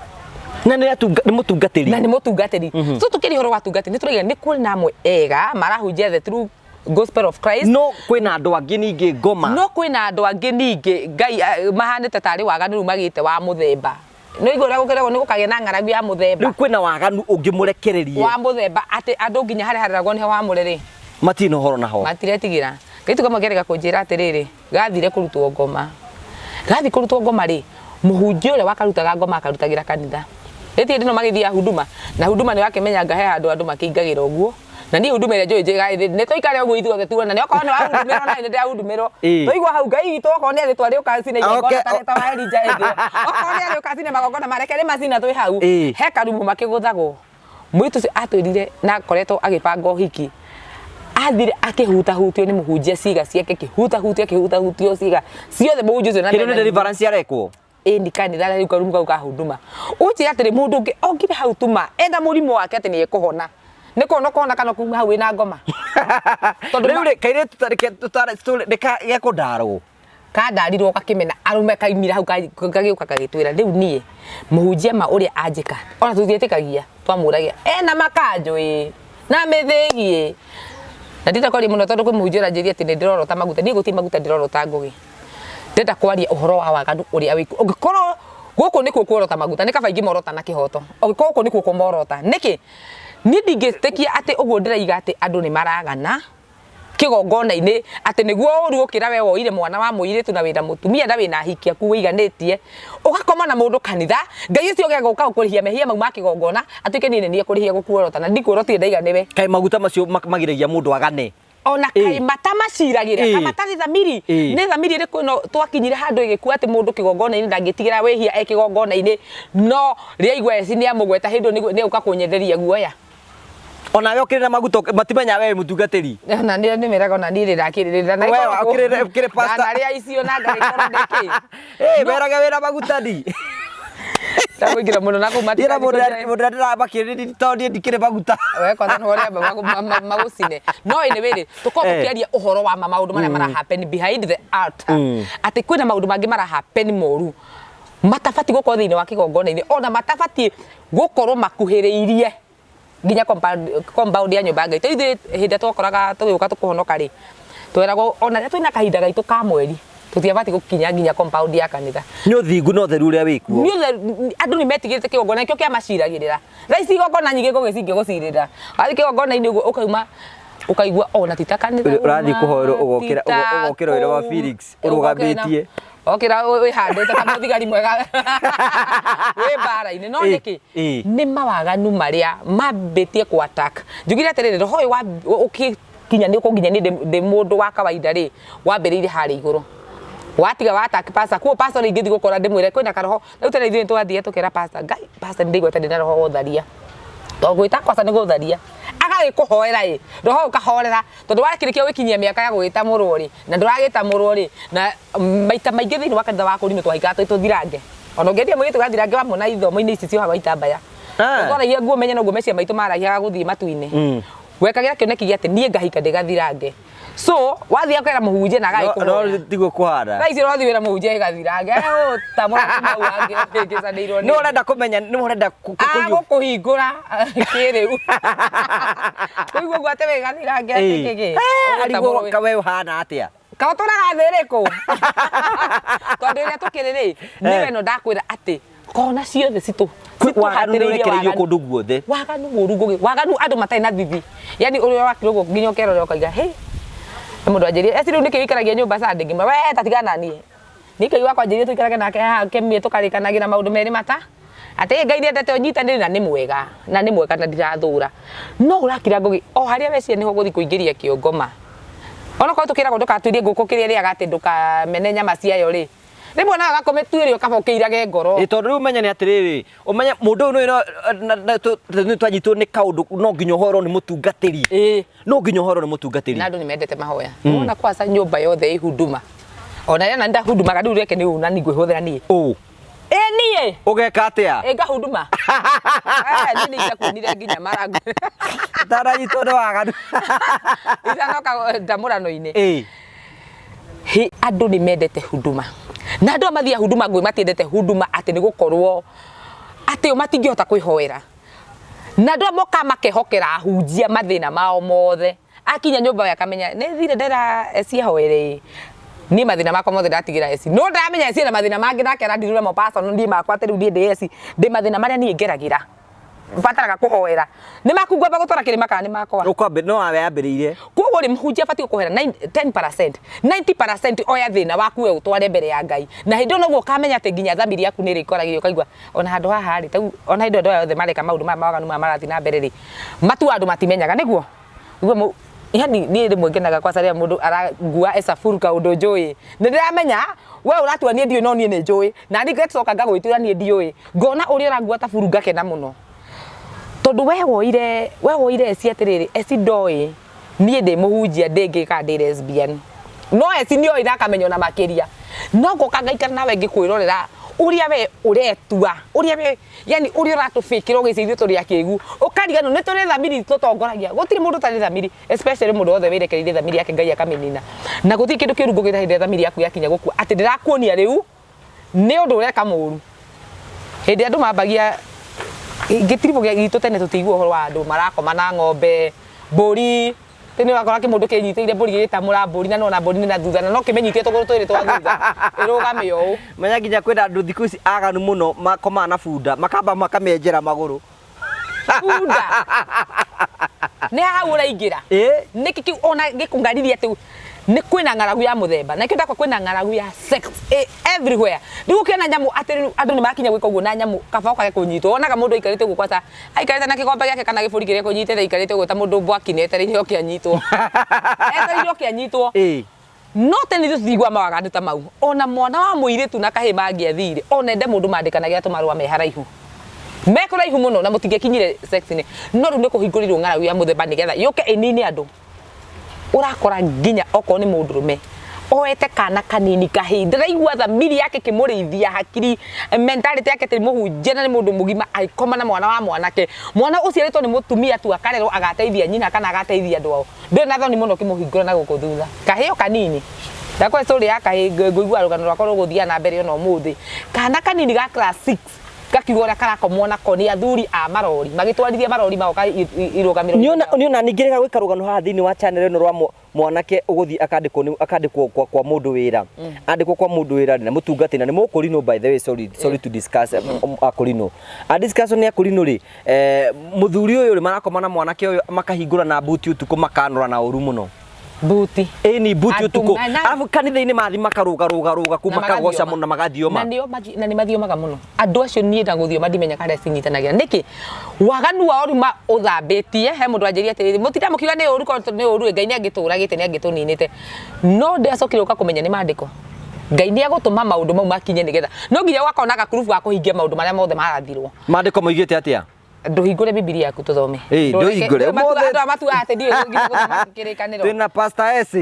Na nĩ nĩ mũtungatĩri. Na nĩ mũtungatĩri. So tũkĩria ũhoro wa tungatĩri nĩ tũraiga nĩ kũrĩ na amwe ega marahunjia the true gospel of Christ. No kwĩna andũ angĩ ningĩ ngoma. No kwĩna andũ angĩ ningĩ Ngai mahanĩte tarĩ waganu rĩu magĩte wa mũthemba. Nĩ ũigua ũrĩa gũkĩragwo nĩ gũkagĩa na ng'aragu ya mũthemba. Rĩu kwĩna waganu ũngĩmũrekererie. Wa mũthemba atĩ andũ nginya harĩa hareragwo nĩho hamũre rĩ. Matirĩ na ũhoro naho. Matiretigĩra. Kairĩtu kamwe kerĩga kũnjĩra atĩrĩrĩ, gathire kũrutwo ngoma. Gathiĩ kũrutwo ngoma rĩ, mũhunjia ũrĩa wakarutaga ngoma akarutagĩra kanitha. Rĩti hĩndĩ ĩno magĩthiaga huduma, na huduma nĩ wakĩmenya anga he handũ andũ makĩingagĩra ũguo. Na niĩ huduma ĩrĩa njũĩ njĩga nĩ tũikare ũguo ithuothe tuonane, okorwo nĩ wahudumĩrwo na nĩ ndĩrahudumĩrwo. Tũigua hau Ngai witũ okorwo nĩ arĩtwa rĩũka cine igongona ta rĩtwa wa Elijah hĩndĩ ĩyo. Okorwo nĩ arĩũka cine magongona mareke rĩ macina twĩ hau. He karumu makĩgũthagwo. Mũirĩtu ũcio atwĩrire na akoretwo agĩbanga ũhiki, athire akĩhutahutio nĩ mũhunjia ciĩga ciake akĩhutahutio akĩhutahutio ciĩga ciothe mũhunjia ũcio na Hĩndĩ ĩyo nĩ deliverance arekwo? Ĩni kanitha rĩu karumu kau ka huduma. Ũnjĩre atĩrĩ mũndũ ũngĩ okire hau tuma ena mũrimũ wake atĩ nĩ ekũhona. Nĩ kũhona ũkũhona kana kuma hau wĩna ngoma? Tondũ Rĩu rĩ kairĩtu ta reke tũtare story nĩ gekũndarwo. Kandarirwo gakĩmena arũme kaimire hau gagĩũka gagĩtwĩra rĩu niĩ mũhunjia ma ũrĩa anjĩka ona tũtiĩtĩkagia twamũragia ena makanjũ ĩ na mĩthĩgi ĩ na ndĩrenda kwaria mũno tondũ kwĩ mũhunjia ũranjĩria atĩ nĩ ndĩrorota maguta niĩ gũtirĩ maguta ndĩrorota ngũgĩ ndĩrenda kwaria ũhoro wa waganu ũrĩa wĩkuo ũngĩkorwo gũkũ nĩkuo kuorota maguta nĩ kaba ingĩmorota na kĩhoto ũngĩkorwo gũkũ nĩkuo kũmorota nĩkĩ niĩ ndingĩtĩkia atĩ ũguo ndĩraiga atĩ andũ nĩ maragana kĩgongona-inĩ atĩ nĩguo ũru ũkĩra we woire mwana wa mũirĩtu na wĩna mũtumia na wĩna ahiki aku wĩiganĩtie ũgakoma na mũndũ kanitha Ngai ũcio ũgegũka gũkũrĩhia mehia mau ma kĩgongona atuĩke niĩ nĩ niĩ kũrĩhia gũkuorota na ndikuorotire ndaiga nĩwe. Kaĩ maguta macio magiragia mũndũ agane? Ona kaĩ matamaciragĩra ka matarĩ thamiri? Nĩ thamiri ĩrĩkũ ĩno twakinyire handũ ĩgĩkua atĩ mũndũ kĩgongona-inĩ ndangĩtigĩra wĩhia e kĩgongona-inĩ no rĩaigua eci nĩamũgweta hĩndĩ ĩyo nĩegũka kũnyenderia guoya? Onawe ũkĩrĩ na maguta matimenya we wĩ mũtungatĩri. Ona nĩ nĩ meraga ona niĩ rĩrakĩrĩrĩra na We ũkĩrĩ pastor. Ndanarĩa icio na ngagĩkorwo ndĩ kĩ. Ĩ werage wĩna maguta ni. Ndagũingĩra mũno na kũu Ira mũndũ ũrĩa ndĩramakĩrĩria tondũ niĩ ndikĩrĩ maguta. We kwanza nĩ ũrĩa magũcine. No anyway rĩ, tũkorwo tũkĩaria ũhoro wa ma maũndũ marĩa mara happen behind the altar. Atĩ kwĩna maũndũ mangĩ mara happen moru matabatiĩ gũkorwo thĩinĩ wa kĩgongona-inĩ ona matabatiĩ gũkorwo makuhĩrĩirie. Nginya compound ya nyũmba ya Ngai. Ithuĩ hĩndĩ ĩrĩa twakoraga tũgĩũka tũkũhonoka rĩ, tweragwo ona rĩrĩa twĩna kahinda gaitũ ka mweri, tũtiabatiĩ gũkinya nginya compound ya kanitha. Nĩ ũthingu na ũtheru ũrĩa wĩkuo. Nĩ ũtheru, andũ nĩ metigĩrĩte kĩgongona nĩkĩo kĩamaciragĩrĩra. Thaa ici igongona nyingĩ ngũgĩ cingĩgũcirĩrĩra. Wathiĩ kĩgongona-inĩ ũguo ũkauma ũkaigua ona ti ta kanitha. Ũrathiĩ kũhoerwo ũgokĩra ũgokĩra wĩra wa Felix ũrũgamĩtie. Okĩra wĩhandĩte ta mũthigari mwega wĩ mbara-inĩ. No nĩkĩ? Nĩ mawaganu marĩa mambĩtie kũ attack. Njugire atĩrĩrĩ, roho ũyũ ũkĩkinya nĩ ũkũnginya niĩ ndĩ mũndũ wa kawaida rĩ, wambĩrĩirie harĩa igũrũ. Watiga wa attack pastor, kuo pastor rĩ ingĩthiĩ gũkora ndĩmwĩre kwĩna karoho, rĩu tene ithuĩ nĩtwathire tũkĩra pastor, Ngai pastor nĩndaigua ta ndĩna roho wa ũtharia. Tondũ gwĩta pastor nĩ gũtharia. Agagĩkũhoera ĩ, roho ũkahorera, tondũ wakĩrĩkia gwĩkinyia mĩaka ya gũgĩtamũrwo rĩ, na ndũragĩtamũrwo rĩ, na maita maingĩ thĩinĩ wa kanitha wa kũrinũ twahikaga twĩ tũthirange. Ona ũngĩendia mũirĩtu gathirange wamwona ithomo-inĩ ici ciohagwo itambaya. Twaragia nguo menye noguo meciria maitũ maraihaga gũthiĩ matu-inĩ. Wekagĩra kĩoneki gĩa atĩ niĩ ngahika ndĩ gathirange. So wathiĩ akera mũhunjia na agagĩkũhoya. No tiguo kũhana. Thaa ici ũrathiĩ wĩra mũhunjia ĩgathirange. Tamũra mau angĩ ũhĩngĩcanĩirwo nĩ. Nĩ ũrenda kũmenya, nĩ ũrenda agũkũhingũra kĩrĩu. Kũigua ũguo atĩ wĩ gathirange atĩ kĩkĩ. Arigwo we ũhana atĩa? Ka ũtũraga thĩ ĩrĩkũ? Tondũ ĩrĩa tũkĩrĩ rĩ, nĩwe ĩno ndakwĩra atĩ kona ciothe citũ Waganu nĩ ũrekereirio kũndũ guothe. Waganu mũru ngũgĩ, waganu andũ matarĩ na thithi. Yani ũrĩa wakira ũguo nginya ũkerorera ũkaiga hĩ. Nĩ mũndũ anjĩrire, eci rĩu nĩkĩ wĩikaragia nyũmba Sunday ngĩmwĩra we ta tigana na niĩ. Niĩ Ngai wakwa anjĩrire tũikarage nake haha kĩmie tũkarĩkanagĩra maũndũ merĩ mata. Atĩ Ngai nĩendete ũnyitanĩri na nĩ mwega, na nĩ mwega na ndirathũra. No ũrakira ngũgĩ, o harĩa weciria nĩho ũgũthiĩ kũingĩria kĩongo ma. Onokorwo tũkĩragwo ndũgatuĩrie ngũkũ kĩrĩa ĩrĩaga atĩ ndũkamene nyama ciayo rĩ, rĩmwe nawe ũgakũmĩtuĩria ũkaba ũkĩirage ngoro. Ĩ tondũ rĩu ũmenye nĩ atĩrĩrĩ, ũmenye mũndũ ũyũ nĩ twanyitwo nĩ kaũndũ no nginya ũhoerwo nĩ mũtungatĩri. Ĩĩ. No nginya ũhoerwo nĩ mũtungatĩri. Na andũ nĩ mendete mahoya. Wona kwaca nyũmba yothe ĩ huduma. Ona rĩrĩa nani ndahudumaga rĩu reke nĩ ũnani ngwĩhũthĩra niĩ. Ũ. Ĩ niĩ. Ũgeka atĩa? Ĩ ngahuduma. Niĩ nĩ ingĩakuonire nginya marangu. Ũtananyitwo nĩ waganu. Itanoka ndamũrano-inĩ. Ĩ. Hĩ, andũ nĩ mendete huduma. Na andũ aya mathiaga huduma ngũĩ matiendete huduma atĩ nĩ gũkorwo atĩ o matingĩhota kwĩhoera. Na andũ aya mokaga makehokera ahunjia mathĩna mao mothe. Akinya nyũmba we akamenya nĩ thire ndera eci ahoere ĩ. Niĩ mathĩna makwa mothe ndatigĩra eci. No ndaramenya eci ena mathĩna mangĩ nake arandirũra mo personal niĩ makwa atĩ rĩu niĩ ndĩ eci ndĩ mathĩna marĩa niĩ ngeragĩra. Bataraga kũhoera. Nĩ maku ngwamba gũtwara kĩrĩma kana nĩ makwa? Ũkwambe no wawe yambĩrĩirie. Koguo rĩ mũhunjia abatiĩ gũkũhera 10%, 90% oya thĩna waku we ũtware mbere ya Ngai. Na hĩndĩ ĩyo noguo ũkamenya atĩ nginya thamiri yaku nĩ ĩrĩkoragĩria ũkaigua ona handũ haha rĩ, ta ona hĩndĩ ĩyo andũ aya othe mareka maũndũ maya mawaganu maya marathiĩ na mbere rĩ, matuaga andũ matimenyaga nĩguo? Nĩguo yani niĩ rĩmwe ngenaga kwaca rĩrĩa mũndũ arangua ecaburu kaũndũ njũĩ. Nĩ ndĩramenya we ũratua niĩ ndiũĩ no niĩ nĩ njũĩ. Na niĩ ngacoka ngagwĩtĩra niĩ ndiũĩ. Ngona ũrĩa ũrangua ta buru ngakena mũno. Tondũ we woire we woire eci atĩrĩrĩ, eci ndoĩ niĩ ndĩ mũhunjia ndĩngĩ kana ndĩ lesbian. No eci nĩoĩ na akamenya ona makĩria. No ngoka ngaikara nawe ngĩkwĩrorera ũrĩa we ũretua, ũrĩa we yani ũrĩa ũratũbĩkĩra ũgĩcia ithuĩ tũrĩ akĩgu. Ũkariganĩrwo nĩ tũrĩ thamiri tũtongoragia. Gũtirĩ mũndũ ũtarĩ thamiri especially mũndũ wothe wĩrekereirie thamiri yake Ngai akamĩnina. Na gũtirĩ kĩndũ kĩũru ngũgĩra hĩndĩ ĩrĩa thamiri yaku yakinya gũkua atĩ ndĩrakuonia rĩu nĩ ũndũ ũreka mũru. Hĩndĩ ĩrĩa andũ mambagia gĩtiribũ gitũ tene tũtiaiguaga ũhoro wa andũ marakoma na ng'ombe, mbũri, tene ũrakora kĩmũndũ kĩnyitĩrĩire mbũri gĩgĩtamũra mbũri na nĩwona mbũri nĩ na thutha na no kĩmĩnyitire tũgũrũ twĩrĩ twa thutha ĩrũgame ũũ. Menya nginya kwĩna andũ thikũ ici aganu mũno makomaga na bunda makamba makamĩenjera magũrũ. Bunda. Nĩ hau ũraingĩra. Ĩ. Nĩkĩ kĩu ona gĩkũngaririe atĩ nĩ kwĩna ng'aragu ya mũthemba. Na nĩkĩo ndakwa kwĩna ng'aragu ya sex everywhere. Rĩu ũkĩona nyamũ atĩ rĩu andũ nĩ makinya gwĩka ũguo na nyamũ kaba ũkage kũnyitwo. Wonaga mũndũ aikarĩte ũguo kwaca aikarĩte na kĩgombe gĩake kana gĩbũri kĩrĩa ekũnyitĩte aikarĩte ũguo ta mũndũ mbwaki-inĩ etereire oke anyitwo. Etereire oke anyitwo. Ĩ. No tene ithuĩ tũtiiguaga mawaganu ta mau. Ona mwana wa mũirĩtu na kahĩĩ mangĩathire, ona ende mũndũ mandĩkanagĩra tũmarũa me haraihu. Me kũraihu mũno na mũtingĩkinyire sex-inĩ. No rĩu nĩ kũhingũrĩirwo ng'aragu ya mũthemba nĩgetha yũke ĩnine andũ. Ũrakora nginya okorwo nĩ mũndũrũme oete kana kanini kahĩĩ, ndaraigua thamiri yake ĩkĩmũrĩithia hakiri, mentality yake atĩ nĩ mũhunjia na nĩ mũndũ mũgima agĩkoma na mwana wa mwanake. Mwana ũciarĩtwo nĩ mũtumia tu akarerwo agateithia nyina kana agateithia andũ ao. Ndũrĩ na thoni mũno ũkĩmũhingũra na gũkũ thutha. Kahĩĩ o kanini. Ndakũhe story ya kahĩĩ ngũigua rũgano rwakwa rũgũthiaga na mbere ona ũmũthĩ. Kana kanini ga class 6. Ngakiuga ũrĩa karakomwo nako nĩ athuri a marori magĩtwarithia marori magoka irũgamĩro. Nĩona ningĩ rĩga gwĩka rũgano haha thĩinĩ wa channel ĩno rwa mwanake ũgũthiĩ akandĩkwo akandĩkwo kwa mũndũ wĩra, andĩkwo kwa mũndũ wĩra na mũtungati na nĩ mũkũrinũ, by the way, sorry, sorry to discuss akũrinũ a discuss nĩ akũrinũ rĩ, mũthuri ũyũ rĩ, marakoma na mwanake ũyũ, makahingũra na buti ũtukũ, makanũra na ũru mũno. Buti. Ĩni, buti ũtukũ. Arabu kanitha-inĩ mathi makarũga rũga rũga kuu, makagoca mũno na magathioma. Na nĩ mathiomaga mũno andũ acio. Niĩ na gũthioma ndimenyaga harĩa cinyitanagĩra nĩkĩ waganu wao rĩu ũthambĩtie. He mũndũ anjĩria atĩrĩrĩ, mũtinda mũkiuga nĩ ũru, korwo nĩ ũru Ngai nĩ angĩtũragĩte, nĩ angĩtũninĩte. No ndĩracokire gũka kũmenya nĩ mandĩko, Ngai nĩ egũtũma maũndũ mau makinye nĩgetha no nginya ũgakorwo na gakurubu ga kũhingia maũndũ marĩa mothe marathirwo. Maandĩko moigĩte atĩa? Ndũhingũre Bibilia yaku tũthome. Ĩĩ, ndũhingũre. Andũ aya matuaga atĩ ndiũĩ nginya gũthoma kĩrĩkanĩro. Twĩna Pastor S.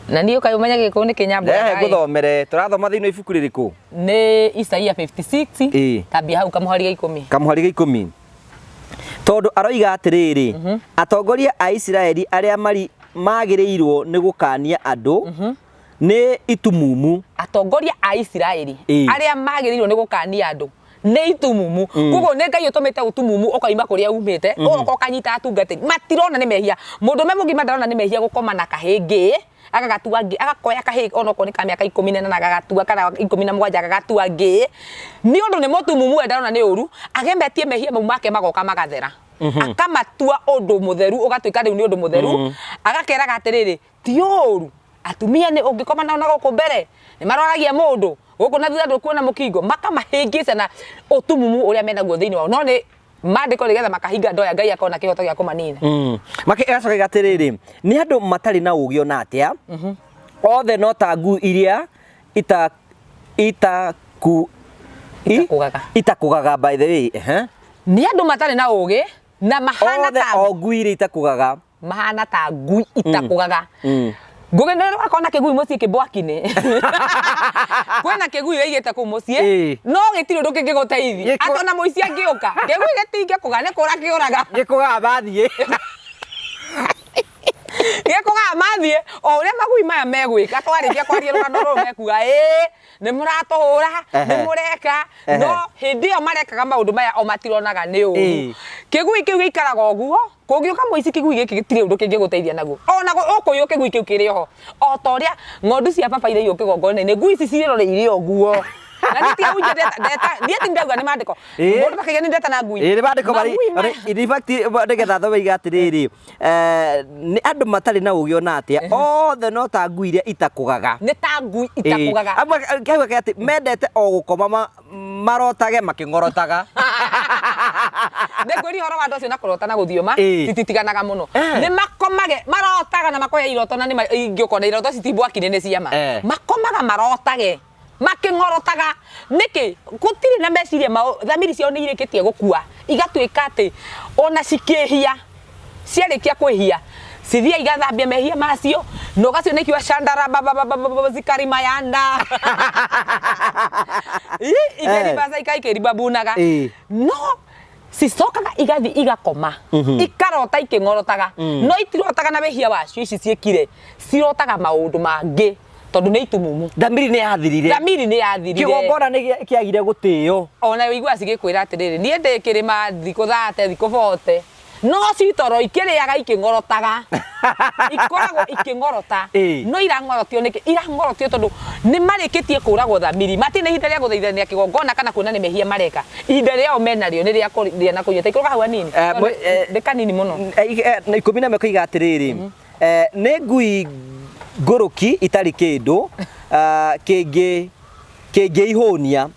Na niĩ ũkaĩ ũmenye gĩkũyũ nĩ kĩnyambũraga. Rehe ngũthomere. Tũrathoma thĩinĩ wa ibuku rĩrĩkũ? Nĩ Isaia 56. Tambia hau kamũhari ga 10. Kamũhari ga 10, tondũ aroiga atĩrĩrĩ, atongoria a Isiraeli arĩa mari magĩrĩirwo nĩ gũkania andũ nĩ itumumu. Atongoria a Isiraeli arĩa magĩrĩirwo nĩ gũkania andũ nĩ itumumu. Koguo nĩ Ngai ũtũmĩte ũtumumu ũkoima kũrĩa umĩte, ũgoka ũkanyita atungatĩri, matirona nĩ mehia. Mũndũme mũgima ndarona nĩ mehia gũkoma na kahĩngĩ, agagatua ngĩ, agakoya kahĩ onokorwo nĩ ka mĩaka 18 agagatua, kana 17 agagatua ngĩ, nĩ ũndũ nĩ mũtumumu, we ndarona nĩ ũru. Agemetie mehia mau make magoka magathera, akamatua ũndũ mũtheru, ũgatuĩka rĩu nĩ ũndũ mũtheru. Agakeraga atĩrĩrĩ, ti ũru atumia nĩ ũngĩkoma nao na gũkũ mbere nĩ maroragia mũndũ gũkũ na thutha, ndũkuona mũkingo, makamahĩngĩca na ũtumumu ũrĩa menaguo thĩinĩ wao, no nĩ mandĩko nĩgetha makahinga ndoya Ngai akona kĩhoto gĩa kũmanina. Agacoka atĩrĩrĩ, nĩ andũ matarĩ na ũũgĩ ona atĩa, othe no ta ngui iria ita itaku Itakũgaga. Itakũgaga, by the way, ehe. Nĩ andũ matarĩ na ũũgĩ na mahana othe ta o ngui iria itakũgaga. Mahana ta ngui itakũgaga. Ngũgĩ nĩ wakona kĩgui mũciĩ kĩmbwaki-inĩ, kwĩna kĩgui wĩigĩte kũu mũciĩ, no gĩtirĩ ũndũ kĩngĩgũteithia. Atĩ ona mũici angĩũka, kĩgui gĩtingĩkũga, nĩ kũra kĩũraga. Gĩkũgaga mathiĩ. Gĩkũgaga mathiĩ o ũrĩa magui maya megwĩka. Twarĩkia kwaria rũgano rũrũ, mekuga ĩĩ nĩ mũratũhũra, nĩ mũreka, no hĩndĩ ĩyo marekaga maũndũ maya o matironaga nĩ ũru. Kĩgui kĩu gĩikaraga ũguo, kũngĩũka mũici, kĩgui gĩkĩ gĩtirĩ ũndũ kĩngĩgũteithia naguo. Ona ũkũiywo, kĩgui kĩu kĩrĩ oho o ta ũrĩa ng'ondu cia baba iraiywo kĩgongona-inĩ, ngui ici ciĩroreire ũguo. Na niĩ tiga hunjia ndeta ndeta, niĩ ti ndauga nĩ mandĩko. Mũndũ makĩgia nĩ ndeta na ngui. Ĩĩ, nĩ mandĩko marĩ. Magui maya. In fact, nĩgetha thome iga atĩrĩrĩ, nĩ andũ matarĩ na ũũgĩ ona atĩa, othe no ta ngui iria itakũgaga. Nĩ ta ngui itakũgaga. Amwe kau ke atĩ mendete o gũkoma marotage makĩng'orotaga. Nĩ ngwĩria ũhoro wa andũ acio na kũrota na gũthioma cititiganaga mũno. Nĩ makomage marotaga na makoya iroto, na nĩ ingĩũkona iroto citimbwaki-inĩ nĩ ciama. Makomaga marotage makĩng'orotaga nĩkĩ? Gũtirĩ na meciria mao, thamiri ciao nĩ irĩkĩtie gũkua, igatuĩka atĩ ona cikĩhia, ciarĩkia kwĩhia cithia igathambia mehia macio na ũgaciona ikiuga candara bababababa zikarimayanda ikĩribaca ikaikĩribabunaga. No cicokaga igathi igakoma, ikarota ikĩng'orotaga, no itirotaga na wĩhia wacio ici ciĩkire, cirotaga maũndũ mangĩ tondũ nĩ itumumu. Thamiri nĩ yathirire. Thamiri nĩ yathirire. Kĩgongona nĩ kĩagire gũtĩo. Ona ũiguaga cigĩkwĩra atĩrĩrĩ, niĩ ndĩ kĩrĩma thikũ 30, thikũ 40, no citoro ikĩrĩaga ikĩng'orotaga, ikoragwo ikĩng'orota. No irang'orotio nĩkĩ? Irang'orotio tondũ nĩ marĩkĩtie kũragwo thamiri, matirĩ na ihinda rĩa gũthaithania kĩgongona kana kuona nĩ mehia mareka. Ihinda rĩao menarĩo nĩ rĩa kũrĩa na kũnyua. Ta ikũrũka hau hanini. Tondũ nĩ kanini mũno. Na 11 koiga atĩrĩrĩ, nĩ ngui ngũrũki itarĩ kĩndũ kĩngĩihũnia,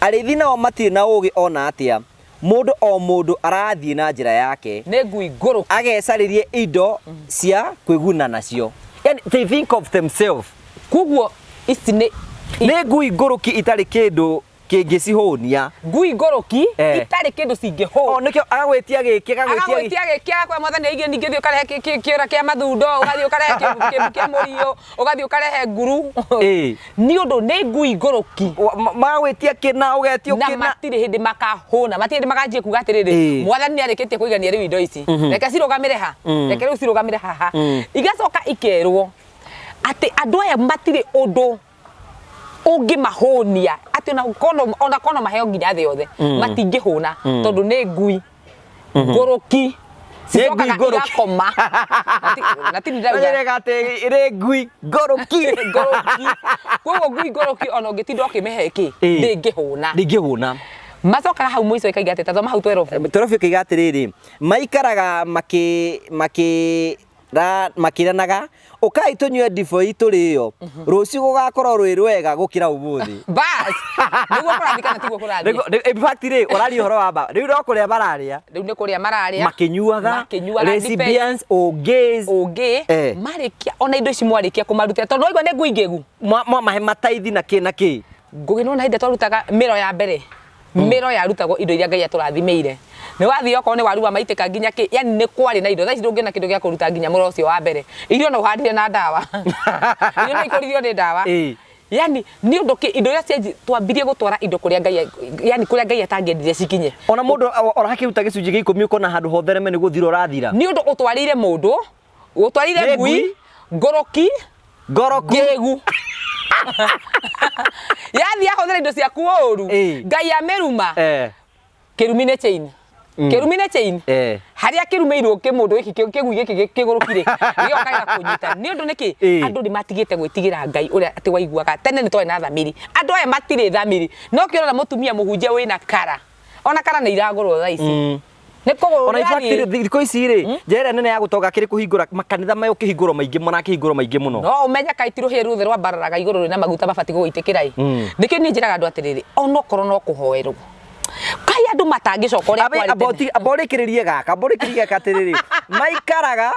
arĩithi nao matirĩ na ũũgĩ ona atĩa, mũndũ o mũndũ arathiĩ na njĩra yake. Nĩ ngui ngũrũki. Agecarĩrie indo cia kwĩguna nacio. Yani, they think of themselves. Koguo ici nĩ Nĩ ngui ngũrũki itarĩ kĩndũ kĩngĩcihũnia. Ngui ngũrũki itarĩ kĩndũ O cingĩhũna. Nĩkĩo agagwĩtia gĩkĩ, agagwĩtia gĩkĩ. Agagwĩtia gĩkĩ, agakwĩra mwathani aigire, ningĩ thiĩ ũkarehe kĩũra kĩa mathundo, ũgathiĩ ũkarehe kĩmbu kĩa mũriũ, ũgathiĩ ũkarehe nguru, nĩ ũndũ nĩ ngui ngũrũki. Magagwĩtia kĩna, ũgetio Na kĩna. Matirĩ hĩndĩ makahũna, matirĩ hĩndĩ makanjia kuga atĩrĩrĩ, mwathani nĩ arĩkĩtie kũigania rĩu indo ici, reke cirũgamĩre ha, reke rĩu cirũgamĩre haha. Igacoka ikerwo atĩ andũ aya matirĩ ũndũ ũngĩmahũnia. Atĩ ona kono ona kono maheo nginya thĩ yothe matingĩhũna tondũ nĩ ngui ngũrũki Nĩ ngui cicokaga ngũrũki. igakoma. Na ti ndauga Ũnyerega atĩ ĩrĩ ngui ngũrũki. Ngũrũki. Koguo ngui ngũrũki ona ũngĩtinda ũkĩmĩhe kĩ, ndĩngĩhũna. Ndĩngĩhũna. Macokaga hau mũico ĩkaiga atĩ tathoma hau 12. Torobi ĩkaiga atĩrĩrĩ, maikaraga makĩ makĩ makĩranaga, ũkai tũnyue ndibei tũrĩo, rũciũ gũgakorwo rwĩ rwega gũkĩra ũmũthĩ. Bas, nĩguo kũrathiĩ kana tiguo kũrathiĩ? In fact rĩ, ũraria ũhoro wa mba rĩu no kũrĩa mararĩa, Rĩu nĩ kũrĩa mararĩa, makĩnyuaga, makĩnyuaga ndibei. Lesbians or gays. Ũngĩ marĩkia ona indo ici mwarĩkia kũmarutĩra, tondũ waigua nĩ ngui ngĩgu. Mwamahe mataithi na kĩ na kĩ. Ngũgĩ nĩwona hĩndĩ ĩrĩa twarutaga mĩro ya mbere, mĩro yarutagwo indo iria Ngai atũrathimĩire. Nĩ wathiĩ okorwo nĩ waru wa maitĩka nginya kĩ, yani nĩ kwarĩ na indo. Thaa ici ndũngĩona kĩndũ gĩa kũruta nginya mũro ũcio wa mbere. Irio no ũhandire na ndawa. Irio no ikũririo nĩ ndawa. Yani nĩ ũndũ kĩ indo iria cianji twambirie gũtwara indo kũrĩa Ngai, yani kũrĩa Ngai atangĩendire cikinye. Ona mũndũ orakĩruta gĩcunjĩ gĩa ikũmi ũkona handũ hothereme nĩ gũthira ũrathira. Nĩ ũndũ ũtwarĩire mũndũ, ũtwarĩire Nĩ ngui, ngui. ngũrũki, Ngoroku. Ngĩgu. Yathiĩ ahũthĩra indo ciaku ũru, Ngai amĩruma. Kĩrumi nĩ chain. Kĩrumi nĩ chain. Harĩa kĩrumĩirwo kĩmũndũ gĩkĩ kĩgui gĩkĩ kĩgũrũki rĩ, gĩgoka gĩgakũnyita. Nĩ ũndũ nĩkĩ? Andũ nĩ matigĩte gwĩtigĩra Ngai ũrĩa atĩ waiguaga. Tene nĩ twarĩ na thamiri. Andũ aya matirĩ thamiri. No kĩrora mũtumia mũhunjia wĩna kara. Ona kara nĩ iragũrwo thaa ici. Nĩ kũgũrwo Ona in fact ũrathiĩ. rĩ, thikũ ici rĩ, njĩra ĩrĩa nene ya gũtonga kĩrĩ kũhingũra makanitha maya, ũkĩhingũrwo maingĩ, marakĩhingũrwo maingĩ mũno. No ũmenye kaĩ ti rũhĩa ruothe rwambararaga igũrũ rwĩna maguta mabatiĩ gũgũitĩkĩra ĩ. Nĩkĩo niĩ njĩraga andũ atĩrĩrĩ, onokorwo no kũhoerwo. Kaĩ andũ matangĩcoka ũrĩa kwarĩ tene. Amba ũrĩkĩrĩrie gaka, amba ũrĩkĩrĩrie gaka atĩrĩrĩ, maikaraga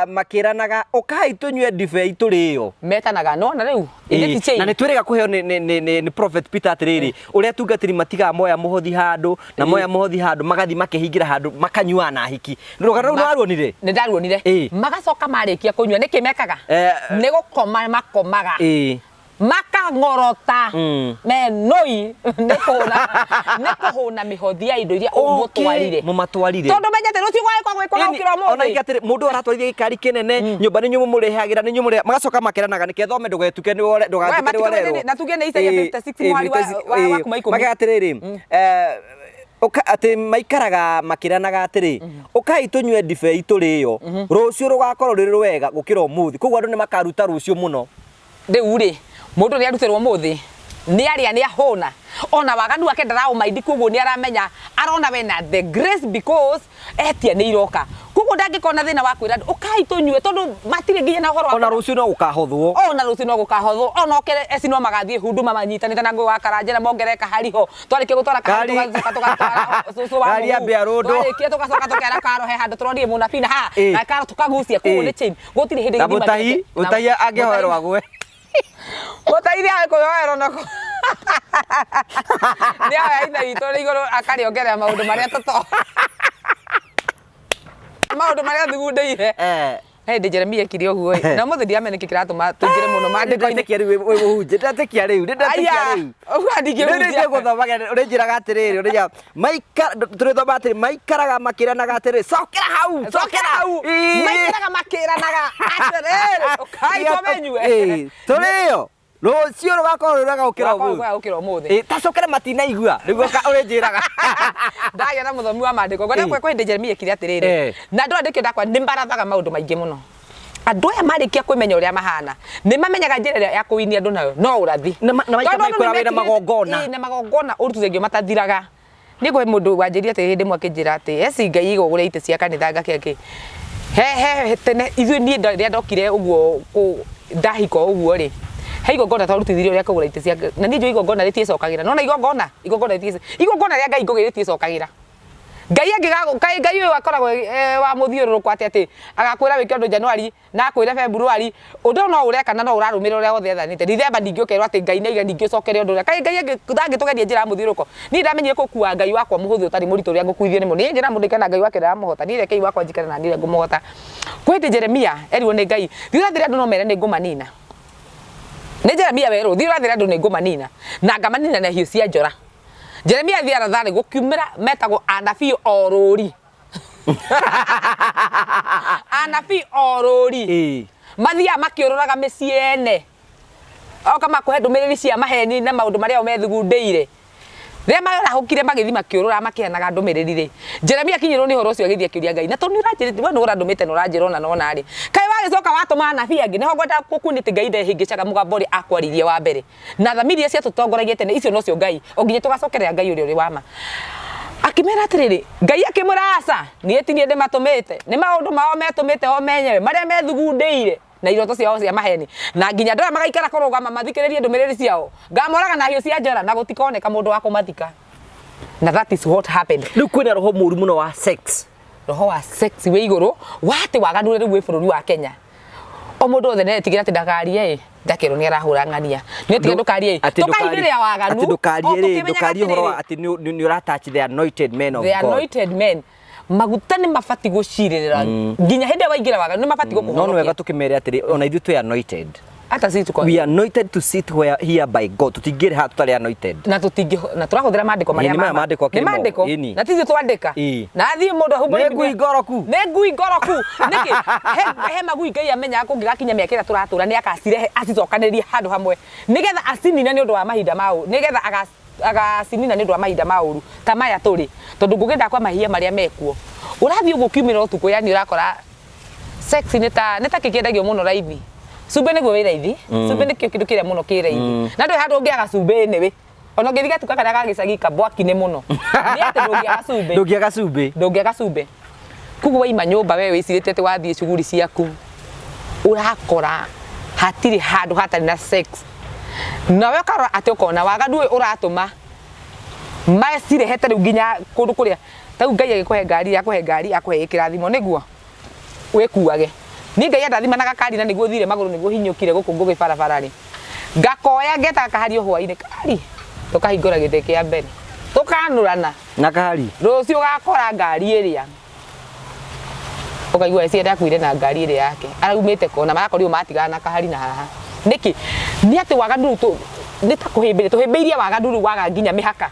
makĩranaga, ũkai tũnyue ndibei tũrĩo. Metanaga, nĩwona rĩu? Ithe ti chain. Na nĩ twĩrĩga kũheo nĩ Prophet Peter atĩrĩrĩ, ũrĩa atungatĩri matigaga moya mũhothi handũ na moya mũhothi handũ, magathiĩ makĩhingĩra handũ makanyuaga na hiki. Rũgano rũu nĩwaruonire? Nĩ ndaruonire. Magacoka marĩkia kũnyua nĩkĩ mekaga? Nĩ gũkoma makomaga. Makang'orota menoi nĩ kũhũna, nĩ kũhũna mĩhothi ya indo iria ũmũtwarire. Mũmatwarire. Tondũ menye atĩ rũciũ gwagĩkorwo gwĩ kũraũkĩra ũmũthĩ. Ona ingi atĩrĩ, mũndũ aratwarithia gĩkari kĩnene, nyũmba nĩ inyuĩ mũmũrĩhagĩra, nĩ inyuĩ mũrĩhagĩra, magacoka makeranaga nĩke thome ndũgetuke nĩ wore, ndũgatuke Wee, nĩ worerwo. na tuge nĩ Isaia 56 mũhari wa kuma ikũmi. Makega atĩrĩrĩ, atĩ maikaraga makĩranaga atĩrĩ, ũkai tũnyue ndibei tũrĩo, rũciũ rũgakorwo rũrĩ rwega gũkĩra ũmũthĩ. Koguo andũ nĩ makaruta rũciũ mũno. Rĩu rĩ, mũndũ nĩ arutĩrwo mũthĩ, nĩ arĩa nĩ ahũna, ona waganu wake ndaraũmaindi, koguo nĩ aramenya, arona we na the grace because etia nĩ iroka. Koguo ndangĩkorwo na thĩna wa kwĩra andũ, ũkai tũnyue, tondũ matirĩ nginya na ũhoro wa Ona rũciũ no gũkahothwo. Ona rũciũ no gũkahothwo. Ona okere eci no magathiĩ huduma manyitanĩte na Ngũgĩ wa Karanja na mongerere kahari ho. Twarĩkia gũtwara kahari Kahari. tũgacoka tũgatwara cũcũ wa Kahari mũhu. ambe arũndwo. Twarĩkia tũgacoka tũkera karo he handũ tũronire mũnabii na ha, na karo tũkagucia. Koguo nĩ chain. Gũtirĩ hĩndĩ Na gĩthima gĩake. mũtahi angĩhoerwo agwe. Mũtahi nĩ akũhoerwo na kũ- Nĩ ahoya ithe witũ ũrĩ igũrũ akarĩongerera maũndũ marĩa tũto. Maũndũ marĩa thugundĩire. He hĩndĩ Jeremia ekire ũguo ĩ. Na ũmũthĩ ndiramenya nĩkĩ kĩratũma tũingĩre mũno maandĩko-inĩ. Ndĩretĩkia rĩu wĩ mũhunjia, ndĩretĩkia rĩu, ndĩretĩkia Aya, rĩu. ũguo ndingĩhunjia. Rĩu nĩngũthomaga, ũrĩnjĩraga atĩrĩrĩ, ũrĩnjĩraga, tũrĩthoma atĩrĩ, maikaraga makĩranaga atĩrĩ, cokera hau, Cokera hau. Maikaraga makĩranaga atĩrĩrĩ, ũkai tũmenyue. Tũrĩo. Rũciũ rũgakorwo rwĩ rwega gũkĩra Rũgakorwo ũmũthĩ. rwega gũkĩra ũmũthĩ. Ta cokera matinaigua, nĩguo ũrĩnjĩraga. Ndagĩa na mũthomi wa maandĩko. Ngwenda kwĩ hĩndĩ Jeremia ekire atĩrĩrĩ. Na andũ aya ndĩkĩo ndakwa nĩ marathaga maũndũ maingĩ mũno. Andũ aya marĩkia kwĩmenya ũrĩa mahana, nĩ mamenyaga njĩra ĩrĩa ya kũwinia andũ nayo, no ũrathi. Na maita Tondũ andũ maikũra wĩra nĩmekire- magongona. Na magongona ũrutithagio matathiraga. Nĩ kwĩ mũndũ wanjĩrire atĩ hĩndĩ ĩmwe akĩnjĩra atĩ, eci Ngai igũgũre itĩ cia kanitha ngakĩa kĩ. He, he, he, tene, ithuĩ niĩ rĩrĩa ndokire ũguo ndahika ũguo rĩ, he igongona twarutithirio rĩa kũgũra itĩ cia, na niĩ njũĩ igongona rĩtiĩcokagĩra. Nona igongona, igongona rĩtiĩcokagĩra. Igongona rĩa Ngai ngũgĩ rĩtiĩcokagĩra. Ngai angĩgagũ-, kaĩ Ngai ũyũ akoragwo wa mũthiũrũrũko atĩ atĩ agakwĩra wĩke ũndũ January na akwĩre February, ũndũ no ũreka na no ũrarũmĩrĩra ũrĩa wothe athanĩte. Dithemba ningĩ ũkerwo atĩ Ngai nĩaiga ningĩ ũcokere ũndũ ũrĩa. Kaĩ Ngai ndangĩtũgeria njĩra ya mũthiũrũrũko. Niĩ ndamenyire gũkua Ngai wakwa mũhũthũ ũtarĩ mũritũ ũrĩa ngũkuithio nĩ mũndũ. Niĩ njĩra mũndũ aikare na Ngai wake ũrĩa aramũhota. Niĩ rekei wakwa njikare na niĩ ũrĩa ngũmũhota. Kwĩ hĩndĩ Jeremia erirwo nĩ Ngai, thiĩ ũrathĩre andũ no mere nĩ ngũmanina. Nĩ Jeremia werwo, thiĩ ũrathĩre andũ nĩ ngũmanina. Na ngamanina na hiũ cia njora. Jeremia athiĩ aratharĩ gũkiumĩra metagwo anabii orũri. Anabii orũri. Mathiaga makĩũrũraga mĩciĩ ene. Oka makũhe ndũmĩrĩri cia maheni na maũndũ marĩa o methugundĩire. Rĩrĩa marahũkire magĩthiĩ makĩũrũra makĩheanaga ndũmĩrĩri rĩ, Jeremia akinyĩrwo nĩ ũhoro ũcio agĩthiĩ akĩũria Ngai, na tondũ nĩũranjĩrĩte we nĩwe ũrandũmĩte na ũranjĩra ũna na ũna rĩ, kaĩ wagĩcoka watũma anabii angĩ? Nĩho ngwenda gũkuonia atĩ Ngai ndehĩngĩcaga mũgambo ũrĩa akwarĩirie wa mbere. Na thamiri iria ciatũtongoragia tene icio nocio Ngai, o nginya tũgacokerera Ngai ũrĩa ũrĩ wa ma. Akĩmera atĩrĩrĩ, Ngai akĩmwĩra aca, niĩ ti niĩ ndĩmatũmĩte, nĩ maũndũ mao metũmĩte o menyewe, marĩa methugundĩire. Na iroto ciao cia maheni, na nginya andũ aya magaikara kũrũgama mathikĩrĩrie ndũmĩrĩri ciao, ngamoraga na hiũ cia njora na gũtikoneka mũndũ wa kũmathika. Na that is what happened. Rĩu kwĩna roho mũru mũno wa sex. Roho wa sex wĩ igũrũ wa atĩ waganu ũrĩa rĩu wĩ bũrũri wa Kenya. O mũndũ wothe nĩaretigĩra atĩ ndakarie ĩ, ndakerwo nĩ arahũra ng'ania. Nĩetigĩra ndũkarie ĩ, tũkahithĩrĩra waganu Atĩ ndũkarie o rĩ, tũkĩmenyaga ndũkarie ũhoro wa atĩrĩrĩ, atĩ nĩ ũra touch the anointed men of the God. anointed men maguta nĩ mabati gũcirĩrĩra nginya hĩndĩ ĩrĩa waingĩra waganu nĩ mabati No nĩ wega gũkũhonokia. tũkĩmere atĩrĩ, ona ithuĩ twĩ anointed. Hata sisi tuko We are anointed to sit where here by God. Tũtingĩrĩ haha tũtarĩ anointed. Na tũtingĩ na tũrahũthĩra maandĩko marĩa Ĩĩ, nĩ maya maandĩko nĩ akĩrĩ mo. maandĩko Ĩni. na tithuĩ twandĩka Ĩĩ. Na athiĩ mũndũ ahumbũre Nĩ ngui ngoroku. Nĩ ngui ngoroku nĩkĩ he magui Ngai amenyaga kũngĩgakinya mĩaka ĩrĩa tũratũra nĩ akacirehe acicokanĩrĩrie handũ hamwe nĩgetha acinine nĩ ũndũ wa mahinda ma ũru nĩgetha agacinina nĩ ũndũ wa mahinda ma ũru ta maya tũrĩ tondũ ngũgĩ ndakwa mahia marĩa mekuo ũrathiĩ ũguo ũkiumĩra ũtukũ yani ũrakora sex nĩ ta kĩkĩendagio mũno raithi. Cumbĩ nĩguo wĩ raithi. Cumbĩ nĩkĩo kĩndũ kĩrĩa mũno kĩ raithi na ndũrĩ handũ ũngĩaga cumbĩ anyway. Ona ũngĩthiĩ gatuka karĩa ga gĩcagi kabwaki nĩ mũno nĩ atĩ ndũngĩaga cumbĩ. Ndũngĩaga cumbĩ. Ndũngĩaga cumbĩ. Koguo waima nyũmba we wĩcirĩtie atĩ wathiĩ cuguri ciaku ũrakora hatirĩ handũ hatarĩ na sex nawe ũkarora atĩ ũkona waganu ũyũ ũratũma macirehete rĩu nginya kũndũ kũrĩa ta rĩu Ngai agĩkũhe ngari akũhe ngari akũhe ĩ kĩrathimo nĩguo wĩkuage. Niĩ Ngai andathima na gakari na nĩguo thire magũrũ nĩguo hinyũkire gũkũ ngũgĩ barabara rĩ ngakoya ngetaga kahari o hwainĩ kari tũkahingũra gĩtĩ kĩa mbere tũkanũrana. Na kahari. Rũciũ ũgakora ngari ĩrĩa ũkaigua eci ndakuire na ngari ĩrĩa yake araumĩte kona marakorirwo matigana na kahari na haha nĩkĩ nĩ atĩ waganu rĩu nĩ ta kũhĩmbĩria tũhĩmbĩirie waganu rĩu waga nginya mĩhaka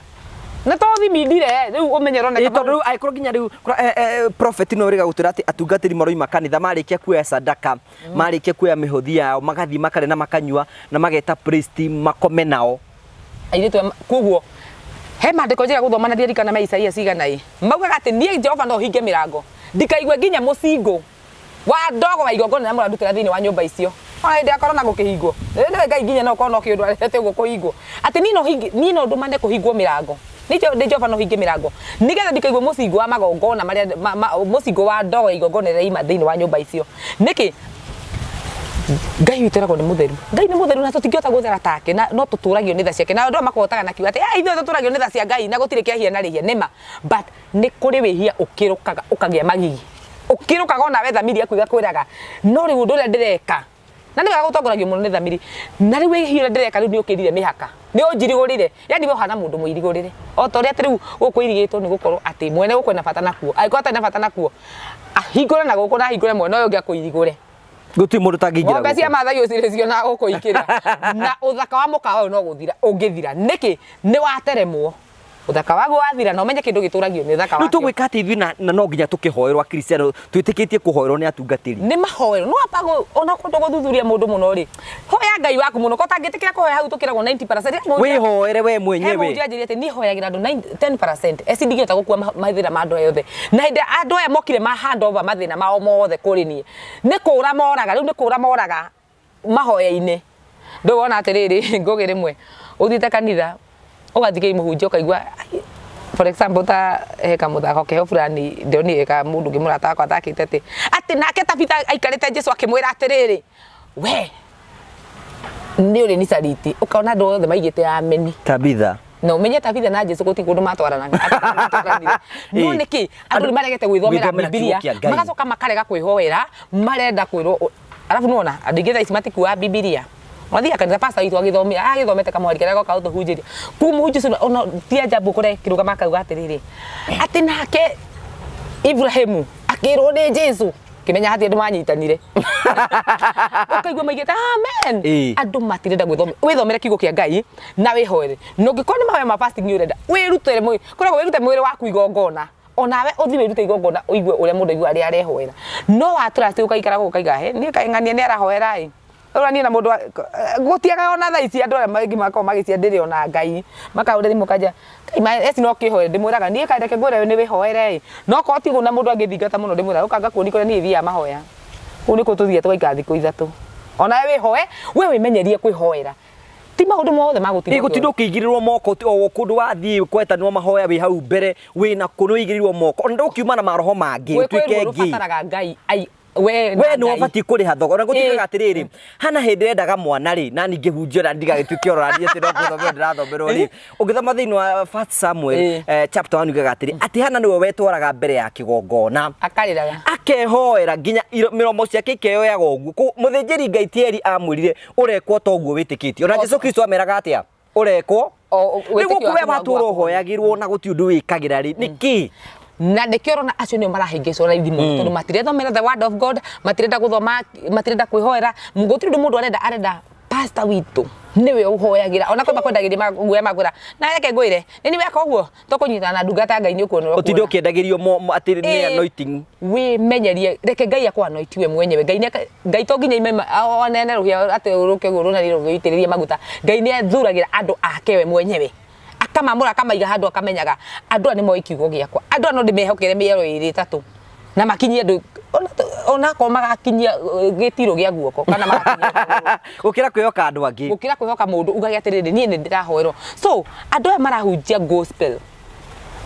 na to thimindire rĩu ũmenye ũroneka Ĩ, tondũ rĩu angĩkorwo nginya rĩu prophet no ũrĩga gũtwĩra atĩ atungatĩri maroima kanitha marĩkia kuoya sadaka marĩkia kuoya mĩhothi yao magathiĩ makarĩa na makanyua na mageta priest makome nao. Airĩtu aya koguo he maandĩko njĩra gũthoma na ndirikana me Isaia cigana ĩ maugaga atĩ niĩ Jehova no hinge mĩrango ndikaigue nginya mũcingũ wa ndogo wa igongona rĩrĩa mũrarutĩra thĩinĩ wa nyũmba icio. Ona hĩndĩ ya corona gũkĩhingwo nĩwe Ngai nginya no ũkorwo no kĩũndũ arehete ũguo kũhingwo atĩ niĩ no hinge niĩ no ndũmane kũhingwo mĩrango nĩ Jehova no hinge mĩrango nĩgetha ndikaigue mũcingũ wa magongona marĩa mũcingũ wa ndogo ya igongona rĩrĩa ima thĩinĩ wa nyũmba icio. Nĩkĩ? Ngai witũ eragwo nĩ mũtheru. Ngai nĩ mũtheru na tũtingĩhota gũthera take na no tũtũragio nĩ tha ciake. Na andũ aya makohotaga na kiugo atĩ "Eh, ithuĩ tũtũragio nĩ tha cia Ngai na gũtirĩ kehia na rĩhia." Nĩma, but nĩ kũrĩ wĩhia ũkĩrũkaga ũkagĩa magigi. Ũkĩrũkaga onawe thamiri yaku ĩgakwĩraga no rĩu ũndũ ũrĩa ndĩreka na nĩ wega gũtongoragio mũno nĩ thamiri na rĩu wĩhia ũrĩa ndĩreka rĩu nĩ ũkĩrire mĩhaka nĩ ũnjirigũrire yani we ũhana mũndũ mũirigũrĩre o ta ũrĩa atĩ rĩu gũkũ irigĩtwo nĩ gũkorwo atĩ mwene gũkũ ena bata nakuo angĩkorwo atarĩ na bata nakuo ahingũre na gũkũ na ahingũre mwena ũyũ ũngĩ akũirigũre. Gũtirĩ mũndũ ũtangĩingĩra Ng'ombe cia gũkũ. Maathai ũcirĩcio na gũkũ ikĩra na ũthaka wa mũkawa ũyũ no gũthira ũngĩthira nĩkĩ nĩ wateremwo ũthaka waguo wathira na ũmenye kĩndũ gĩtũragio nĩ ũthaka Rĩu wakĩo. Tũgwĩka atĩ ithuĩ na no nginya tũkĩhoerwo Akristiano twĩtĩkĩtie kũhoerwo nĩ atungatĩri. Nĩ mahoero no amba ona kũndũ gũthuthuria mũndũ mũno rĩ hoya Ngai waku mũno ko ũtangĩtĩkĩra kũhoya hau tũkĩragwo 90% Wĩhoere we He mwenyewe. mũhunjia anjĩrire atĩ niĩ hoyagĩra andũ 10% eci ndingĩhota gũkua mathĩna ma andũ aya othe na hĩndĩ ĩrĩa andũ aya mokire ma hand over mathĩna mao mothe kũrĩ niĩ nĩ kũra moraga rĩu nĩ kũra moraga mahoya-inĩ. Ndũĩ wona atĩrĩrĩ Ngũgĩ rĩmwe ũthiĩte kanitha ũgathikĩrĩria mũhunjia ũkaigua for example ta he kamũthako keho fulani ndĩronire ka mũndũ ũngĩ mũrata wakwa athakĩte atĩ nake Tabitha aikarĩte Jesũ akĩmwĩra atĩrĩrĩ we nĩ ũrĩ nicariti ũkona andũ othe maigĩte ameni. Tabitha. Na ũmenye Tabitha na Jesũ gũtirĩ kũndũ matwaranaga matwaranire. No nĩkĩ andũ nĩ maregete gwĩthomera Gwĩthomera kiugo Bibilia kĩa Ngai. Magacoka makarega kwĩhoera marenda kwĩrwo arabu nĩwona andũ aingĩ thaa ici matikuaga Bibilia mathiaga kanitha pastor witũ agĩthomire agĩthomete kamwari karĩa goka gũtũhunjĩria koguo mũhunjia ũcio ona ti ajabu kũrĩa kĩrũgama akauga atĩrĩrĩ atĩ nake Ibrahimu akĩrwo nĩ Jesu kĩmenya hatirĩ andũ manyitanire ũkaigua maigĩte amen. Andũ matirenda gwĩthomera wĩthomere kiugo kĩa Ngai na wĩhoere na ũngĩkorwo nĩ mahoya ma fasting nĩ ũrenda wĩrutĩre mwĩrĩ kũragwo wĩrute mwĩrĩ waku igongona onawe ũthiĩ wĩrute igongona ũigue ũrĩa mũndũ aiguaga rĩrĩa arehoera no wa trust ũgaikara gũkũ ũkaiga he niĩ kaĩ ng'ania nĩ arahoera ĩ. Ũranie na mũndũ gũtiagaga ona thaa ici andũ arĩa maingĩ makoragwo magĩcia ndĩrĩ ona Ngai makahũra thimũ kanja Ngai ma eci no kĩhoere ndĩmwĩraga niĩ kaĩ reke ngwĩre nĩ wĩhoere ĩ no korwo ti ũguo na mũndũ angĩthingata mũno ndĩmwĩraga ũka ngakuonia kũrĩa niĩ thiaga mahoya kũu nĩkuo tũthiaga tũgaikara thikũ 3 onawe wĩhoe we wĩmenyerie kwĩhoera ti maũndũ mothe ma gũtinda Ĩ gũtinda ũkĩigĩrĩrwo moko o kũndũ wathiĩ kwetanwo mahoya wĩ hau mbere wĩna kũ nĩ ũigĩrĩirwo moko ona ndũkiuma na maroho mangĩ Gwĩ ũtuĩke kwĩruo ngĩ rũbataraga Ngai ai we na we nĩ Ngai. wabatiĩ kũrĩha thogora na gũtuĩkaga Ĩ. atĩrĩrĩ hana hĩndĩ endaga mwana rĩ na ningĩ hunjio na ndigagĩtuĩke oro rani atĩ no gũthomerwo ndĩrathomerwo rĩ ũngĩthoma thĩinĩ wa First Samuel chapter 1 ugaga atĩrĩ atĩ Hana nĩwe wetwaraga mbere ya kĩgongona akarĩraga akehoera nginya mĩromo ciake ikeyoyaga ũguo mũthĩnjĩri Ngai ti Eli amwĩrire ũrekwo ta ũguo wĩtĩkĩtie ona Jesu Kristo ameraga atĩa ũrekwo O- rĩu wĩtĩkio gũkũ we waku no watũra waku. ũhoyagĩrwo na gũtirĩ ũndũ wĩkagĩra rĩ nĩkĩ Na nĩkĩo ũrona acio nĩo marahĩngĩcwo raithi mũno tondũ matirethomera the word of God, matirenda gũthoma, matirenda kwĩhoera, gũtirĩ ũndũ mũndũ arenda, arenda pastor witũ nĩwe ũhoyagĩra ona kwĩ makwendagĩria guoya makwĩra na reke ngwĩre nĩ niĩ weka ũguo tũkũnyitana na ndungata ya Ngai nĩ ũkuona ũrĩa ũtinde ũkuona. ũkĩendagĩrio atĩ nĩ anointing. Wĩmenyerie reke Ngai akũ anoint we mwenyewe. Ngai nĩ Ngai to nginya ime onene rũhĩa atĩ rũke ũguo rũnene rũgĩitĩrĩrie maguta. Ngai nĩ athuragĩra andũ ake we mwenyewe, akamamũra akamaiga handũ akamenyaga andũ aya nĩ moĩ kiugo gĩakwa, andũ aya no ndĩmehokere mĩero 2 3 na makinyie andũ onakorwo magakinyia gĩtirũ gĩa guoko kana magakinyia kũgũrũ. Gũkĩra kwĩhoka andũ angĩ, gũkĩra kwĩhoka mũndũ ugage atĩrĩrĩ niĩ nĩ ndĩrahoerwo. So andũ aya marahunjia gospel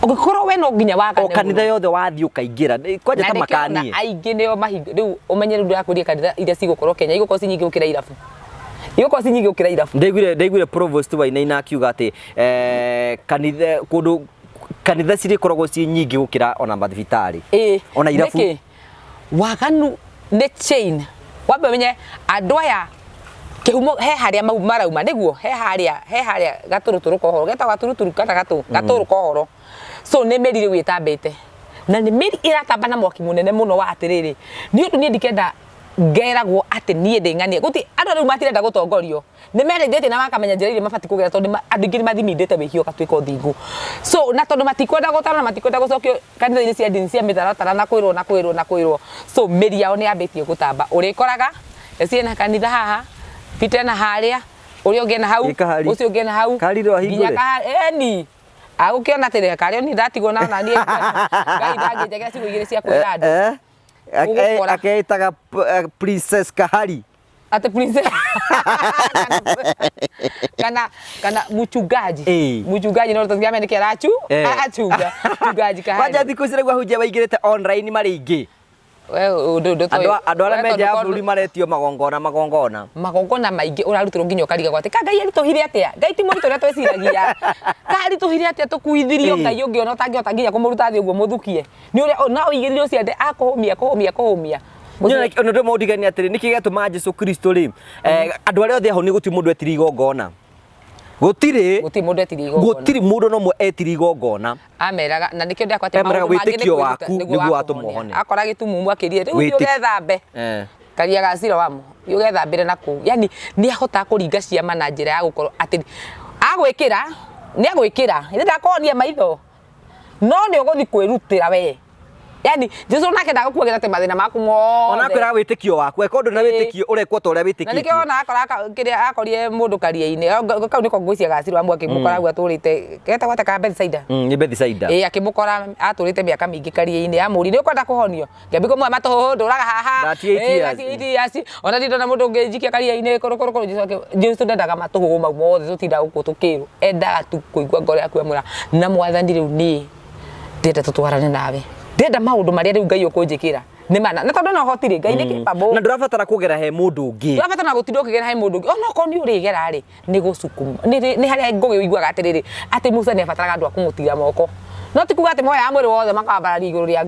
ũngĩkorwo we no nginya wagane o kanitha mũno. yothe wathiĩ ũkaingĩra kwanja Na ta nĩkĩo makanie ũrona aingĩ nĩo mahingo rĩu ũmenye rĩu ndĩrakwĩria kanitha iria cigũkorwo Kenya igũkorwo ci nyingĩ gũkĩra irabu, igũkorwo ci nyingĩ gũkĩra irabu. Ndaiguire provost Wainaina akiuga atĩ kanitha kũndũ kanitha cirĩkoragwo ciĩ nyingĩ gũkĩra ona mathibitarĩ ona irabu. Nĩkĩ? Waganu nĩ chain. Wambe ũmenye andũ aya kĩhumo he harĩa mau marauma nĩguo he harĩa gatũrũtũrũ ka ũhoro getagwo gaturuturu kana gatũrũ ka ũhoro. So nĩ mĩri rĩu ĩtambĩte na nĩ mĩri ĩratamba na mwaki mũnene mũno wa atĩrĩrĩ nĩ ũndũ niĩ ndikenda ngeragwo atĩ niĩ ndĩ ng'ania gũti andũ rĩu matirenda gũtongorio nĩ merĩithĩtie na makamenya njĩra iria mabatiĩ kũgera tondũ andũ aingĩ nĩ mathimindĩte wĩhia ũgatuĩka ũthingu. So na tondũ matikwenda gũtarwo na matikwenda gũcokio kanitha-inĩ cia ndini cia mĩtaratara na kwĩrwo na kwĩrwo na kwĩrwo. So mĩri yao nĩ yambĩtie gũtamba, ũrĩkoraga ciĩna kanitha haha Peter na harĩa ũrĩa ũngĩ na hau Ĩ Kahari. ũcio ũngĩ na hau Kahari rĩu ahingũre. nginya Kahari eni agũkĩona atĩrĩ karĩ oni ndatigwo na ona niĩ Ngai ndangĩnjagĩra ciugo igĩrĩ cia kwĩra andũ. Ũgũkora. Akeĩtaga Princess Kahari. Ate princess kana mchungaji. Mchungaji no tũtigamenya nĩkĩ arachu achunga mchungaji Kahari. Kwanja thikũ ici rĩu ahunjia maingĩrĩte online marĩ aingĩ. We ũndũ ũndũ Andũ arĩa me nja ya bũrũri maretio magongona magongona. Magongona maingĩ ũrarutĩrwo nginya ũkarigagwo atĩ ka Ngai aritũhire atĩa? Ngai ti mũritũ ũrĩa twĩciragia. Ka aritũhire atĩa tũkuithirio Ngai ũngĩ ona ũtangĩhota nginya kũmũruta thĩ ũguo mũthukie. Nĩ ũrĩa na ũigĩrĩre ũcio atĩ akũhũmia kũhũmia kũhũmia. Nĩ ũndũ ũmwe ũndigania atĩrĩ nĩkĩ gĩatũma Jesu Kristo rĩ andũ arĩa othe ahonu gũtirĩ mũndũ etirie igongona. Gũtirĩ. Gũtirĩ mũndũ etirie igongona. Gũtirĩ mũndũ no ũmwe etirie igongona. Ameraga na nĩkĩo ndĩrakwa atĩ Ameraga maũndũ mangĩ nĩ wĩtĩkio kwĩruta, waku nĩguo watũma ũhone. Akora gĩtumumu akĩrie rĩu thiĩ ũgethambe. Karia ga Siloamu, thiĩ ũgethambĩre na kũu. Yani nĩ ahotaga kũringa ciama na njĩra ya gũkorwo atĩ agwĩkĩra, nĩ agwĩkĩra, ithe ndakũhonia maitho. No nĩ ũgũthiĩ kwĩrutĩra we. Yani Jesu nake ndagũkuagĩra atĩ mathĩna maku mothe. Ona akwĩraga wĩtĩkio waku, angĩkorwo ndũrĩ na wĩtĩkio ũrekwo ta ũrĩa Na nĩkĩo wĩtĩkĩtie. ona akora kĩrĩa akorire mũndũ karia-inĩ, kau nĩko ngwĩciria ga Siloamu akĩmũkora hau atũrĩte, getagwo atĩa ka Bethsaida? Nĩ Bethsaida. Ĩĩ akĩmũkora atũrĩte mĩaka mĩingĩ karia-inĩ, amũria nĩ ũkwenda kũhonio? Ngĩambia kũmũhe matũhũhũ ndũraga haha. 38 Ĩĩ, years. 38 years. Ona ndirĩ ndona mũndũ ũngĩnjikia karia-inĩ kũrũ kũrũ kũrũ. Jesu ndendaga matũhũhũ mau mothe tũtindaga gũkũ tũkĩrwo. Endaga tu kũigua ngoro yaku yamwĩra na mwathani rĩu niĩ ndĩrenda tũtwarane nawe. Ndĩrenda maũndũ marĩa rĩu Ngai ũkũnjĩkĩra nĩ mana. Na tondũ no ũhoti rĩ, Ngai nĩ capable. Na ndũrabatara kũgera he mũndũ ũngĩ. Ndũrabatara gũtinda ũkĩgera he mũndũ ũngĩ. Ona okorwo nĩ ũrĩgera rĩ, nĩ gũcukuma. Nĩ harĩa Ngũgĩ ũiguaga atĩrĩrĩ, atĩ Musa nĩ abataraga andũ a kũmũtira moko. No ti kuga atĩ moyaga mwĩrĩ wothe makawambararia igũrũ rĩa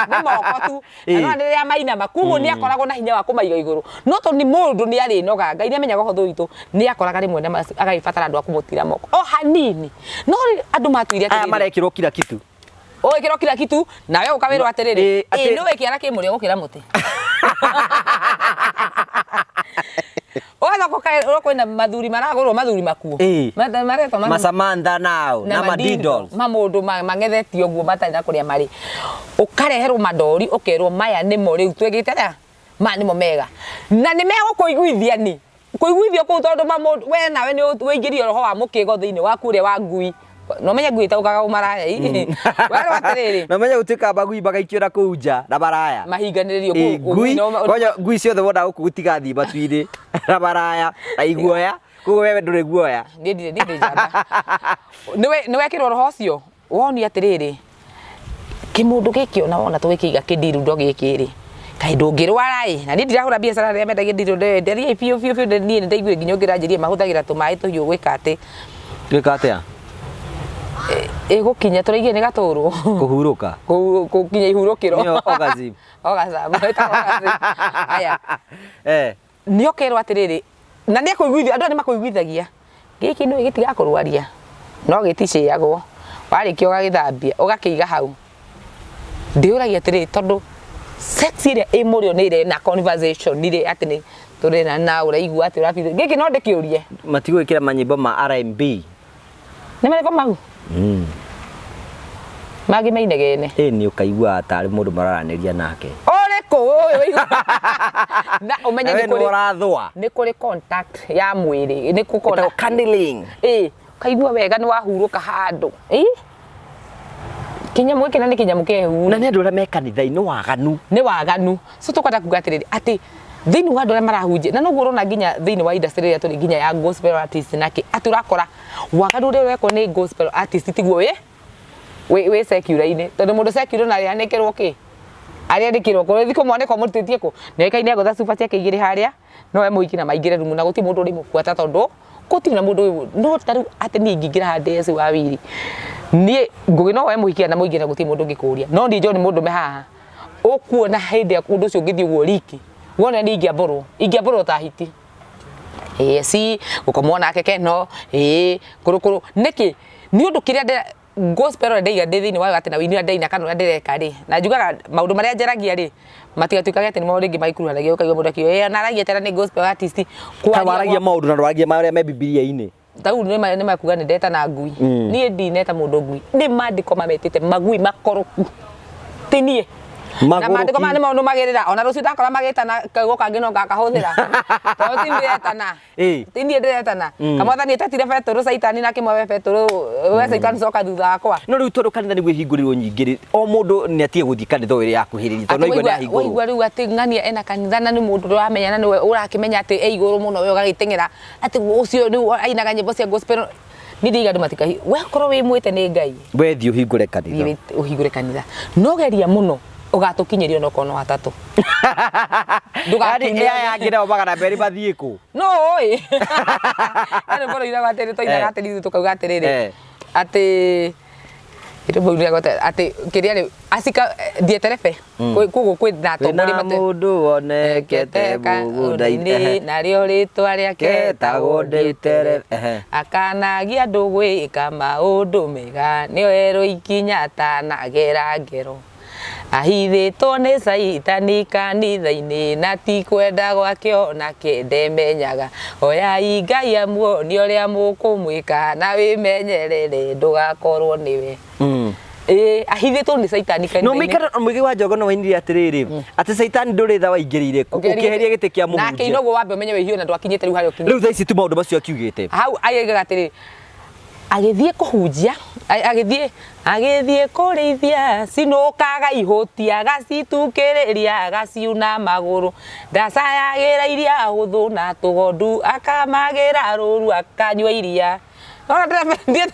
nĩ moko tu. Na no rĩrĩa mainama, koguo nĩ akoragwo na hinya wa kũmaiga igũrũ. No tondũ nĩ mũndũ nĩ arĩnoga, Ngai nĩ amenyaga ũhũthũ witũ, nĩ akoraga rĩmwe na agagĩbatara andũ a kũmũtira moko. O hanini. No andũ matuire Aya atĩrĩrĩ. marekĩrwo kila kitu. Ũgĩkĩrwo kila kitu, nawe ũkawĩrwo atĩrĩrĩ, Ĩĩ, ĩ nĩ ũĩ kĩara kĩ mũrĩo gũkĩra mũtĩ. Ũgacoka ũkaĩrwo kwĩna mathuri maragũrwo mathuri makuo. Maretwo mathuri. Masamantha nao, na madidals. Mamũndũ mang'ethetio ũguo matarĩ na kũrĩa marĩ. Ũkareherwo mandori ũkerwo maya nĩmo rĩu twĩkĩte atĩa? Maya nĩmo mega na nĩ megũkũiguithia ni kũiguithio kũu tondũ ma mũndũ we nawe nĩ ũingĩrio roho wa mũkĩgo thĩinĩ waku ũrĩa wa ngui no menye ngui ĩtaũkaga ũmaraya ii werwo atĩrĩrĩ. Na menye gũtuĩka magui magaikio na kũu nja na maraya. Mahinganĩrĩrio. Ĩ, ngui kwanja ngui ciothe wona gũkũ gũtigathiĩ matu-inĩ na maraya na iguoya, koguo wewe ndũrĩ guoya. Niĩ ndirĩ, niĩ ndĩ njamba. Nĩ wekĩrwo roho ũcio woni atĩrĩrĩ, kĩmũndũ gĩkĩ ona wona tũgĩkĩiga kĩndirundo gĩkĩ rĩ, kaĩ ndũngĩrwara ĩ? Na niĩ ndirahũra biacara rĩrĩa mendagia ndirundo nderia biũ biũ biũ, niĩ nĩ ndaiguire nginya ũngĩ ũranjĩrire mahũthagĩra tũmaĩ tũhiũ gwĩka atĩ. Gwĩka atĩa? Ĩgũkinya tũraigire nĩ gatũrũ. Kũhurũka. Gũkinya ihurũkĩro. Nĩyo orgasm. Orgasm, ĩtagwo orgasm. Aya. Eh. Nĩ ũkerwo atĩrĩrĩ, na nĩ akũiguithia, andũ aya nĩ makũiguithagia, gĩkĩ nĩũĩ gĩtigakũrwaria, no gĩticĩagwo, warĩkia ũgagĩthambia, ũgakĩiga hau. Ndĩyũragia atĩrĩrĩ, tondũ sex ĩrĩa ĩ mũrĩo nĩ ĩrĩa ĩna conversation rĩ, atĩ nĩ tũrĩ na ũraigua atĩ ũra feel, gĩkĩ no ndĩkĩũrie. Matigwĩkĩra manyĩmbo ma R&B. Nĩ marĩkũ mau? Mangĩ me inegene. Ĩ nĩ ũkaigua tarĩ mũndũ mararanĩria nake. Ũrĩkũ ũyũ ũigua? Na ũmenye Na nĩ we nĩwe kũrĩ ũrathũa. Nĩ kũrĩ contact ya mwĩrĩ, nĩ kũkona. Ĩtagwo candling. Ĩ, ũkaigua wega nĩ wahurũka handũ. Ĩ? Kĩnyamũ gĩkĩ na nĩ kĩnyamũ kĩhehu. Na nĩ andũ arĩa me kanitha-inĩ waganu. Nĩ waganu. So tũkwenda kuga atĩrĩrĩ, atĩ thĩinĩ wa andũ arĩa marahunjia, na noguo ũrona nginya thĩinĩ wa industry ĩrĩa tũrĩ nginya ya gospel artist nake, atĩ ũrakora waganu ũrĩa ũrekwo nĩ gospel artist tiguo wĩ secular-inĩ. Tondũ mũndũ secular ona arĩanĩkĩrwo kĩ? Arĩandĩkĩrwo kũ? Ũrĩthiĩ kũmwanĩka ũmũrutĩtie kũ? Nĩoĩkaine agũtha cuba ciake igĩrĩ harĩa, no we mũhiki na maingĩre rumu na gũtirĩ mũndũ ũrĩmũbuata tondũ gũtirĩ na mũndũ wĩ no ta rĩu atĩ niĩ ingĩingĩra haha ndĩ Yesu wa wiri, niĩ Ngũgĩ no woe mũhiki na mũingĩre na gũtirĩ mũndũ ũngĩkũria. No niĩ John mũndũme haha, ũkuona hĩndĩ ĩrĩa ũndũ ũcio ũngĩthiĩ ũguo riki, wona niĩ ingĩambũrwo, ingĩambũrwo ta hiti. Yes, gũkomwo nake keno, ĩĩ, kũrũkũrũ. Nĩkĩ? Nĩ ũndũ kĩrĩa gospel ũrĩa ndaiga ndĩ thĩinĩ wayo atĩ na wĩini ũrĩa ndaina kana ũrĩa ndĩreka rĩ, na njugaga maũndũ marĩa njaragia rĩ, matigatuĩkage atĩ nĩmo rĩngĩ magĩkuruhanagia ũkaigua mũndũ akiuga ĩ ona aragia tena nĩ gospel artist. Ta waragia maũndũ na ndwaragia marĩa me Bibilia-inĩ. Ta rĩu nĩ makuga nĩ ndetana ngui. Niĩ ndineta mũndũ ngui. Nĩ maandĩko mametĩte magui makoroku. Ti niĩ. Na maandĩko maya nĩ maũndũ magĩrĩra. Ona rũciũ ndakora magĩtana kiugo kangĩ no ngakahũthĩra. Tondũ ti niĩ ndĩretana. Ti niĩ ndĩretana. Kamwathani etetire Betũrũ caitani na akĩmwĩra we Betũrũ, we caitani coka thutha wakwa. No rĩu tondũ kanitha nĩguo ihingũrirwo nyingĩ rĩ, o mũndũ nĩ atige gũthiĩ kanitha o ĩrĩa yakuhĩrĩirie tondũ no aigua nĩ yahingũrwo. Waigua rĩu atĩ ng'ania ena kanitha na nĩ mũndũ ũramenya na nĩwe ũrakĩmenya atĩ e igũrũ mũno we ũgagĩteng'era atĩ ũcio rĩu ainaga nyĩmbo cia gospel. Niĩ ndĩiga andũ matikahi, we korwo wĩ mwĩte nĩ Ngai. We thiĩ ũhingũre kanitha. Thiĩ ũhingũre kanitha. No geria mũno ũgatũkinyĩria ona okorwo no hatatũ. Ndũgakinyĩre aya angĩ nao 200 mathiĩ kũ? No ũĩ. He rwĩmbo rũinagwo atĩrĩ, twainaga atĩrĩ ithuĩ tũkauga atĩrĩrĩ, atĩ rwĩmbo rũinagwo atĩ kĩrĩa rĩ, acika dieterefe. Koguo kwĩ na atongoria Kwĩna mũndũ wonekete mũgũnda-inĩ narĩo rĩtwa rĩake etagwo Dieterefe. Akanagia andũ gwĩka maũndũ mega, nĩoerwo ikinya atanagera ngero. Ahithĩtwo nĩ caitani kanitha-inĩ, na ti kwenda gwake onake ndemenyaga. Hoyai Ngai amuonie ũrĩa mũkũmwĩka, na wĩmenyerere ndũgakorwo nĩwe. Ĩĩ, ahithĩtwo nĩ caitani No kanitha-inĩ. mũikaro mũigi wa njogo no wainire atĩrĩrĩ, atĩ caitani ndũrĩ tha waingĩrĩire kũ, ũkĩeheria gĩtĩ kĩa Na mũhunjia. akĩina ũguo wambe ũmenye wĩhio na ndwakinyĩte rĩu harĩa ũkinyĩte. Rĩu thaa ici tu maũndũ macio akiugĩte. Hau agĩigaga atĩrĩrĩ, agĩthiĩ kũhunjia, agĩthiĩ agĩthiĩ kũrĩithia cinũkaga ihũtia agacitukĩrĩria agaciuna magũrũ ndacayagĩra iria hũthũ na tũgondu akamagĩra rũru akanyua iria. Ona ndĩra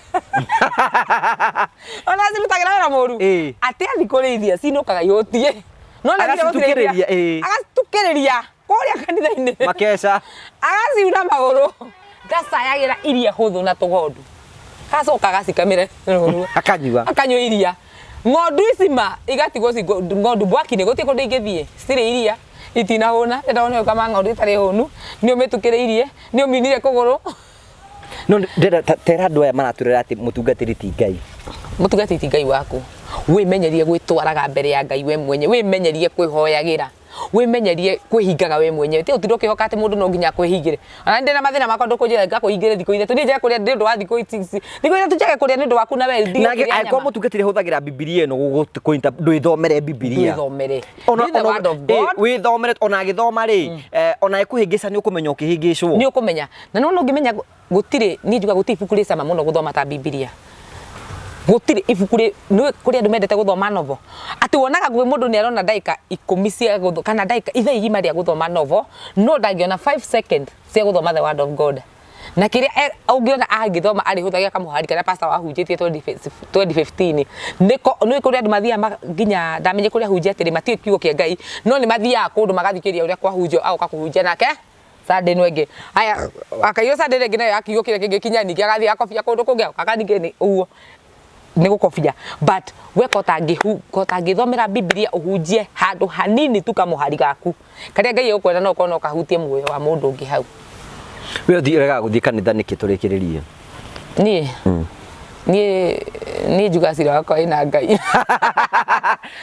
ona cirutagĩra wĩra mũru. Atĩ athiĩ kũrĩithia cinũkaga ihũtie. No nĩ athire Agacitukĩrĩria, gũcirĩithia. Agacitukĩrĩria kũrĩa kanitha-inĩ. Makeca. Agaciuna magũrũ. Ndacayagĩra iria hũthũ na tũgondu. Agacoka agacikamĩra rũru. Akanyua. Akanyua iria. Ng'ondu ici ma igatigwo ci ng'ondu mbwaki-inĩ gũtirĩ kũndũ ingĩthiĩ. Citirĩ iria. Itinahũna. Ndĩrenda wone ũkama ng'ondu ĩtarĩ hũnu. Nĩ ũmĩtukĩrĩirie. Nĩ ũminire kũgũrũ. No ndĩrenda tera andũ aya maratwĩrĩra atĩ mũtungatĩri ti Ngai. Mũtungatĩri ti Ngai waku. Wĩmenyerie gwĩtwaraga mbere ya Ngai we mwenye. Wĩmenyerie kwĩhoyagĩra. Wĩmenyerie kwĩhingaga we mwenyewe, ti ũtinde ũkĩhoka atĩ mũndũ no nginya akwĩhingĩre. Ona nĩ ndĩ na mathĩna makwa, ndũkũnjĩra ngakũhingĩre thikũ 3, niĩ njage kũrĩa nĩ ũndũ wa thikũ ici, thikũ 3 njage kũrĩa nĩ ũndũ waku na we ndige Nake kũrĩa angĩkorwo nyama. mũtungatĩri ahũthagĩra Bibilia ĩno ndwĩthomere Bibilia. Wĩthomere. Ona Read the word of God. Wĩthomere ona agĩthoma rĩ, ona ĩkũhĩngĩca nĩ ũkũmenya ũkĩhĩngĩcwo. Nĩ ũkũmenya. Na nĩ wona ũngĩmenya gũtirĩ, niĩ njugaga gũtirĩ ibuku rĩ cama mũno gũthoma ta Bibilia. Gũtirĩ ibuku rĩ, nĩ kũrĩ andũ mendete gũthoma novel. Atĩ wonaga gwĩ mũndũ nĩ arona ndagĩka 10 cia gũthoma kana ndagĩka ithaa igima rĩa gũthoma novel, no ndangĩona 5 second cia gũthoma the word of God. Na kĩrĩa ũngĩona angĩthoma arĩhũthagia kamũhari karĩa pastor wahunjĩtie 2015. Nĩ kũrĩ andũ mathiaga nginya ndamenye kũrĩa ahunjia atĩrĩ matiũĩ kiugo kĩa Ngai, no nĩ mathiaga kũndũ magathikĩrĩria ũrĩa kwahunjio, agoka kũhunjia nake Sunday ĩno ĩngĩ. Haya, akaiywo Sunday ĩrĩa ĩngĩ nayo ya kiugo kĩrĩa kĩngĩ kinya ningĩ agathiĩ agakobia kũndũ kũngĩ agoka ningĩ nĩ ũguo nĩ gũkobia. But we ko ũtangĩthomera Bibilia ũhunjie handũ hanini tu kamũhari gaku karĩa Ngai egũkwenda no ũkorwo no kahutie muoyo wa mũndũ ũngĩ hau. We ũthiĩ ũregaga gũthiĩ kanitha nĩkĩ tũrĩkĩrĩrie? Niĩ? Niĩ niĩ njugaga cira wakwa wĩna Ngai.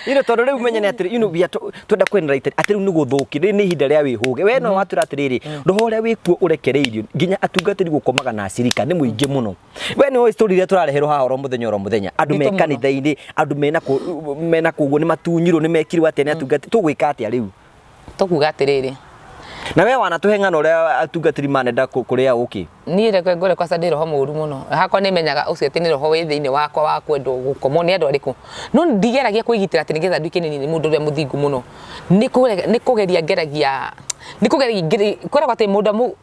You know, tondũ rĩu menye nĩ atĩrĩ, you know, we are twenda kwenera atĩ rĩu nĩ gũthũki, rĩrĩ nĩ ihinda rĩa wĩhũge. We no watwĩra atĩrĩrĩ, roho ũrĩa wĩkuo ũrekereirio nginya atungatĩri gũkomaga na acirika nĩ mũingĩ mũno. We nĩ ũĩ story iria tũrareherwo haha oro mũthenya oro mũthenya, andũ me Nditũ mũno. kanitha-inĩ, andũ mena kũguo nĩ matunyirwo, nĩ mekirwo atĩa nĩ atungatĩri, tũgwĩka atĩa rĩu? Tũkuga atĩrĩrĩ. Na we wanatũhe ng'ano ũrĩa atungatĩri manenda kũrĩa ũkĩ? Niĩ reke ngwĩre kwaca ndĩ roho mũru mũno. Hakwa nĩ menyaga ũcio atĩ nĩ roho wĩ thĩinĩ wakwa wa kwendwo gũkomwo nĩ andũ arĩkũ. No ndigeragia kwĩgitĩra atĩ nĩgetha nduĩke nĩ mũndũ ũrĩa mũthingu mũno. Nĩ kũgeria ngeragia, nĩ kũgeria kwĩragwo atĩ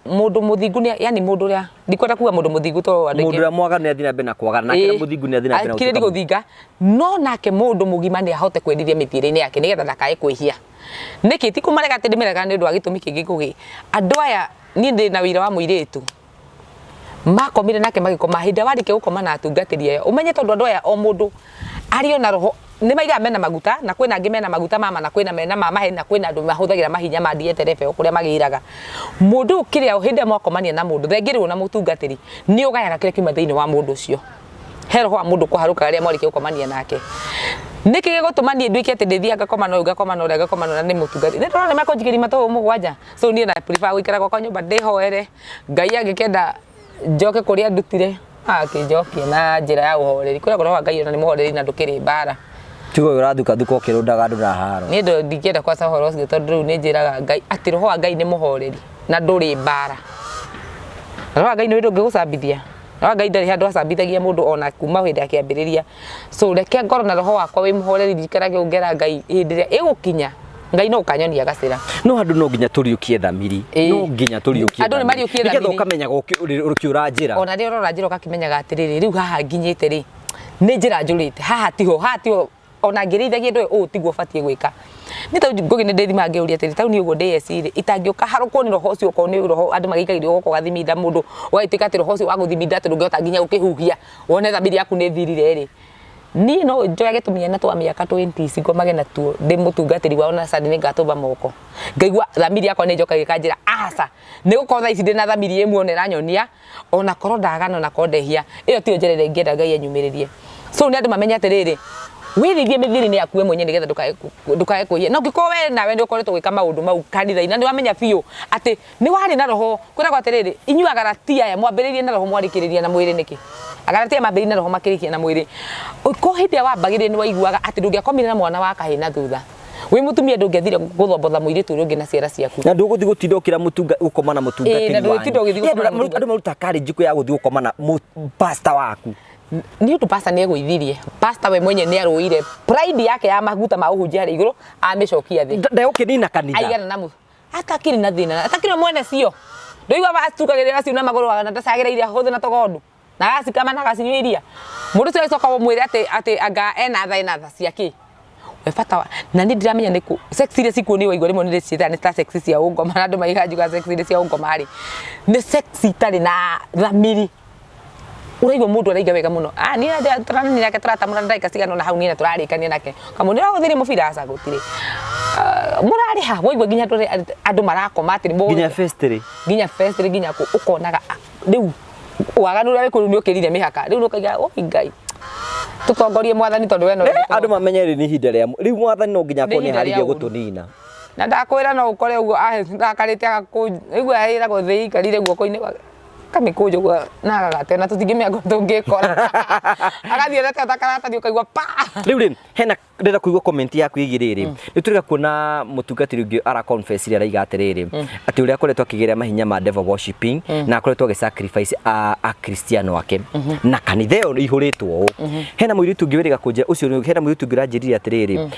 mũndũ mũthingu nĩ, yani mũndũ ũrĩa, ndikwenda kuga mũndũ mũthingu tondũ andũ aingĩ. Mũndũ ũrĩa mwaganu nĩ athiĩ na mbere na kwagana, nake ũrĩa mũthingu nĩ athiĩ na mbere na Akĩrĩ gũtuĩka gũthinga, no nake mũndũ mũgima nĩ ahote kwĩrithia mĩthiĩre-inĩ yake nĩgetha ndakae kwĩhia. Nĩkĩ? Ti kũmarega atĩ ndĩmeregaga nĩ ũndũ wa gĩtũmi kĩngĩ Ngũgĩ. Andũ aya, niĩ ndĩ na wĩira wa mũirĩtu, makomire nake magĩkoma, hĩndĩ ĩrĩa warĩkia gũkoma na atungatĩri aya, ũmenye tondũ andũ aya o mũndũ arĩ o na roho, nĩ maigaga mena maguta, na kwĩna angĩ mena maguta ma ma, na kwĩna mena ma maheni, na kwĩna andũ mahũthagĩra mahinya ma dieterefe o kũrĩa magĩraga. Mũndũ ũyũ kĩrĩa hĩndĩ ĩrĩa mwakomania na mũndũ, thengia rĩu ona mũtungatĩri, nĩ ũgayaga kĩrĩa kiuma thĩinĩ wa mũndũ ũcio. He roho wa mũndũ kũharũkaga rĩrĩa mwarĩkia gũkomania nake. Nĩkĩ gĩgũtũma niĩ nduĩke atĩ ndĩthiaga ngakoma na ũyũ ngakoma na ũrĩa ngakoma na ũrĩa nĩ mũtungatĩri? Nĩ ndĩrona nĩ mekũnjikĩria matũ 7. So niĩ na prefer gũikara gwakwa nyũmba ndĩhoere, Ngai angĩkenda njoke kũrĩa andutire, akĩnjokie na njĩra ya ũhoreri. Kwĩragwo roho wa Ngai ona nĩ mũhoreri na ndũkĩrĩ mbara. Tiga ũyũ ũrathukathuka ũkĩrũndaga andũ na haro. Niĩ ndingĩenda kwaca ũhoro ũcio tondũ rĩu nĩ njĩraga Ngai atĩ roho wa Ngai nĩ mũhoreri na ndũrĩ mbara. Roho wa Ngai nĩ ndũngĩgũcambithia. Roho wa Ngai ndarĩ handũ acambithagia mũndũ ona kuma hĩndĩ ya kĩambĩrĩria. So reke ngorwo na roho wakwa wĩ mũhoreri njikarage ũguo ngera Ngai hĩndĩ ĩrĩa ĩgũkinya Ngai no ũkanyonia gacĩra. No andũ no nginya tũriũkie thamiri. No nginya tũriũkie. Andũ nĩ mariũkie thamiri. Nĩgetha ũkamenyaga ũkĩũra njĩra. Ona rĩrĩa ũrora njĩra ũgakĩmenyaga atĩrĩrĩ, rĩu haha nginyĩte rĩ, nĩ njĩra njũrĩte, haha tiho, haha tiho ona ngĩrĩithagia ndũĩ ũũ tiguo batiĩ gwĩka. Niĩ ta rĩu Ngũgĩ nĩ ndĩthimaga ngeyũria atĩrĩrĩ, ta rĩu niĩ ũguo ndĩ SC rĩ, itangĩũka harũkwo nĩ roho ũcio okorwo nĩ roho andũ magĩikagĩrio gũkũ ũgathiminda mũndũ, ũgagĩtuĩka atĩ roho ũcio wa gũthiminda atĩ ndũngĩhota nginya gũkĩhuhia, wone thamiri yaku nĩ ĩthirire rĩ, niĩ no njoyage tũmĩena twa mĩaka 20 ngomage natuo ndĩ mũtungatĩri wao na Sunday nĩ ngatũmba moko. Ngaigua thamiri yakwa nĩ ĩnjokagia ĩkanjĩra aca, nĩ gũkorwo thaa ici ndĩna thamiri ĩ muoyo na ĩranyonia ona korwo ndagana ona korwo ndehia, ĩyo tiyo njĩra ĩrĩa ingĩenda Ngai anyumĩrĩrie. So nĩ andũ mamenye atĩrĩrĩ, wĩrĩithie mĩthiĩre-inĩ yaku we mwenyewe nĩgetha ndũkae kwĩhia. Na ũngĩkorwo we nawe nĩ ũkoretwo ũgĩka maũndũ mau kanitha-inĩ na nĩ wamenya biũ atĩ nĩ warĩ na roho, kwĩragwo atĩrĩrĩ, inyuĩ Agalatia aya mwambĩrĩirie na roho mwarĩkĩrĩria na mwĩrĩ nĩkĩ? Agalatia mambĩrĩirie na roho makĩrĩkia na mwĩrĩ. Ko hĩndĩ ĩrĩa wambagĩrĩria nĩ waiguaga atĩ ndũngĩakomire na mwana wa kahĩĩ na thutha. Wĩ mũtumia ndũngĩathire gũthombotha mũirĩtu ũrĩa ũngĩ na ciara ciaku. Na ndũgũthiĩ gũtinda ũkĩra mũtunga gũkoma na mũtungatĩri Ĩĩ, na ndũgũtinda ũgĩthiĩ gũkoma na mũtungatĩri. Andũ marutaga courage kũ ya gũthiĩ gũkoma na pastor waku? Nĩ ũndũ pastor nĩ egũithirie. Pastor we mwenye nĩ arũire pride yake ya maguta ma ũhunjia harĩa igũrũ amĩcokia thĩ. Ndegũkĩnina kanitha. Aigana na atakĩrĩ na thĩna, atakĩrĩ mwene cio. Ndũigua acukagĩrĩra ciuna magũrũ na ndacagĩra iria hũthĩ na tũgondu. Na agacikama na agacinyua iria. Mũndũ ũcio agĩcoka ũmwĩre atĩ anga ena tha, ena tha cia kĩ? We bata wa, na niĩ ndiramenya nĩ kũ, sex iria cikuo nĩ waigua rĩmwe nĩ ndĩciĩtaga nĩ ta sex cia ũngoma, na andũ maigaga njugaga sex iria cia ũngoma rĩ, nĩ sex itarĩ na thamiri. Ũraigua mũndũ araiga wega mũno, ah, niĩ tũranania nake tũratamũra ndagĩka cigana ũna hau niĩ na tũrarĩkania nake. Ũkamwĩra nĩ ũrahũthĩire mũbira? Aca gũtirĩ. Mũrarĩha? Waigua nginya andũ marakoma atĩ nĩ mũgũ- Nginya festry. Nginya festry, nginya kũ, ũkonaga, rĩu waganu ũrĩa wĩ kũu nĩ ũkĩrire mĩhaka. Rĩu ũkaiga, oi Ngai, tũtongorie mwathani tondũ we no Andũ mamenye rĩu nĩ ihinda rĩa rĩu mwathani no nginya akorwo Nĩ nĩ ihinda rĩa aharĩirie ũũru. gũtũnina. Na ndakwĩra no ũkore ũguo arakarĩte agakũnja, rĩu ĩragwo thĩ ĩikarire guoko-inĩ gwake akamĩkũnja ũguo na agagate na tũtingĩmenya kũrĩa tũngĩkora. Agathiĩ arete ta karatathi ũkaigua pa. Rĩu rĩ, hena ndĩrenda kũigua comment yaku ĩgiĩ rĩrĩ. Nĩ tũrĩga kuona mũtungatĩri ũngĩ ara confess araiga atĩrĩrĩ, atĩ ũrĩa akoretwo akĩgerera mahinya ma devil worshiping na akoretwo agĩ sacrifice a akristiano ake na kanitha ĩyo ĩihũrĩtwo ũũ. Hena mũirĩtu ũngĩ wĩrĩga kũnjĩra ũcio, hena mũirĩtu ũngĩ ũranjĩrire atĩrĩrĩ,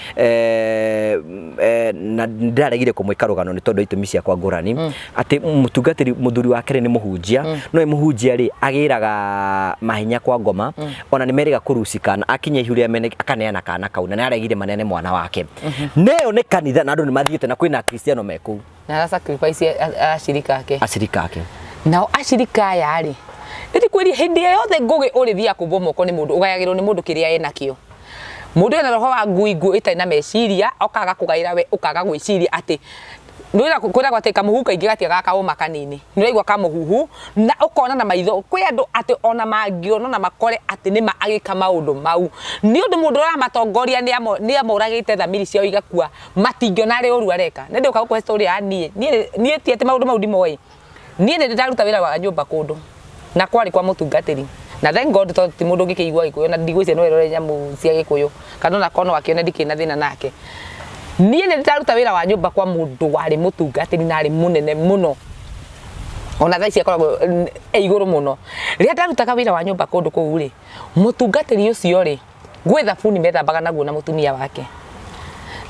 na ndĩraregire kũmwĩka rũgano nĩ tondũ wa itũmi ciakwa ngũrani, atĩ mũtungatĩri mũthuri wake rĩ nĩ mũhunjia, no we mũhunjia rĩ agĩraga mahinya kwa ngoma, ona nĩ merĩga kũruci kana akinya ihu rĩa mene akaneana kana kau, na nĩ aregire maneane mwana wake. Na ĩyo nĩ kanitha na andũ nĩ mathiĩte na kwĩna akristiano me kũu. Na ara sacrifice acirika ake. Acirika ake. Nao acirika aya rĩ, nĩndĩkwĩrire hĩndĩ ĩyo yothe Ngũgĩ ũrĩthiaga kũmbwo moko nĩ mũndũ, ũgayagĩrwo nĩ mũndũ kĩrĩa enakĩo. Mũndũ ena roho wa ngui nguũ ĩtarĩ na meciria, okaga kũgaĩra we ũkaga gwĩciria atĩ kwĩragwo atĩ kamũhuhu kaingĩ gatiagaga kaũma kanini. Nĩ ũraigua kamũhuhu na ũkona na maitho. Kwĩ andũ atĩ ona mangĩona na makore atĩ nĩma agĩka maũndũ mau. Nĩ ũndũ mũndũ ũramatongoria nĩ amoragĩte thamiri ciao igakua, matingĩona arĩ ũru areka. Nĩ ndĩũka gũkũhe story ya niĩ. Niĩ ti atĩ maũndũ mau ndimoĩ. Niĩ nĩ ndĩ ndaruta wĩra wa nyũmba kũndũ na kwarĩ kwa mũtungatĩri na thank God tondũ ti mũndũ ũngĩkĩigua gĩkũyũ na ndigwĩciria no erore nyamũ cia gĩkũyũ kana ona korwo no akĩone ndikĩrĩ na thĩna nake. Niĩ nĩ ndĩ ndaruta wĩra wa nyũmba kwa mũndũ warĩ mũtungatĩri na arĩ mũnene mũno ona thaa ici akoragwo e igũrũ mũno. Rĩrĩa ndarutaga wĩra wa nyũmba kũndũ kũu rĩ, mũtungatĩri ũcio rĩ, gwĩ thabuni methambaga naguo na mũtumia wake.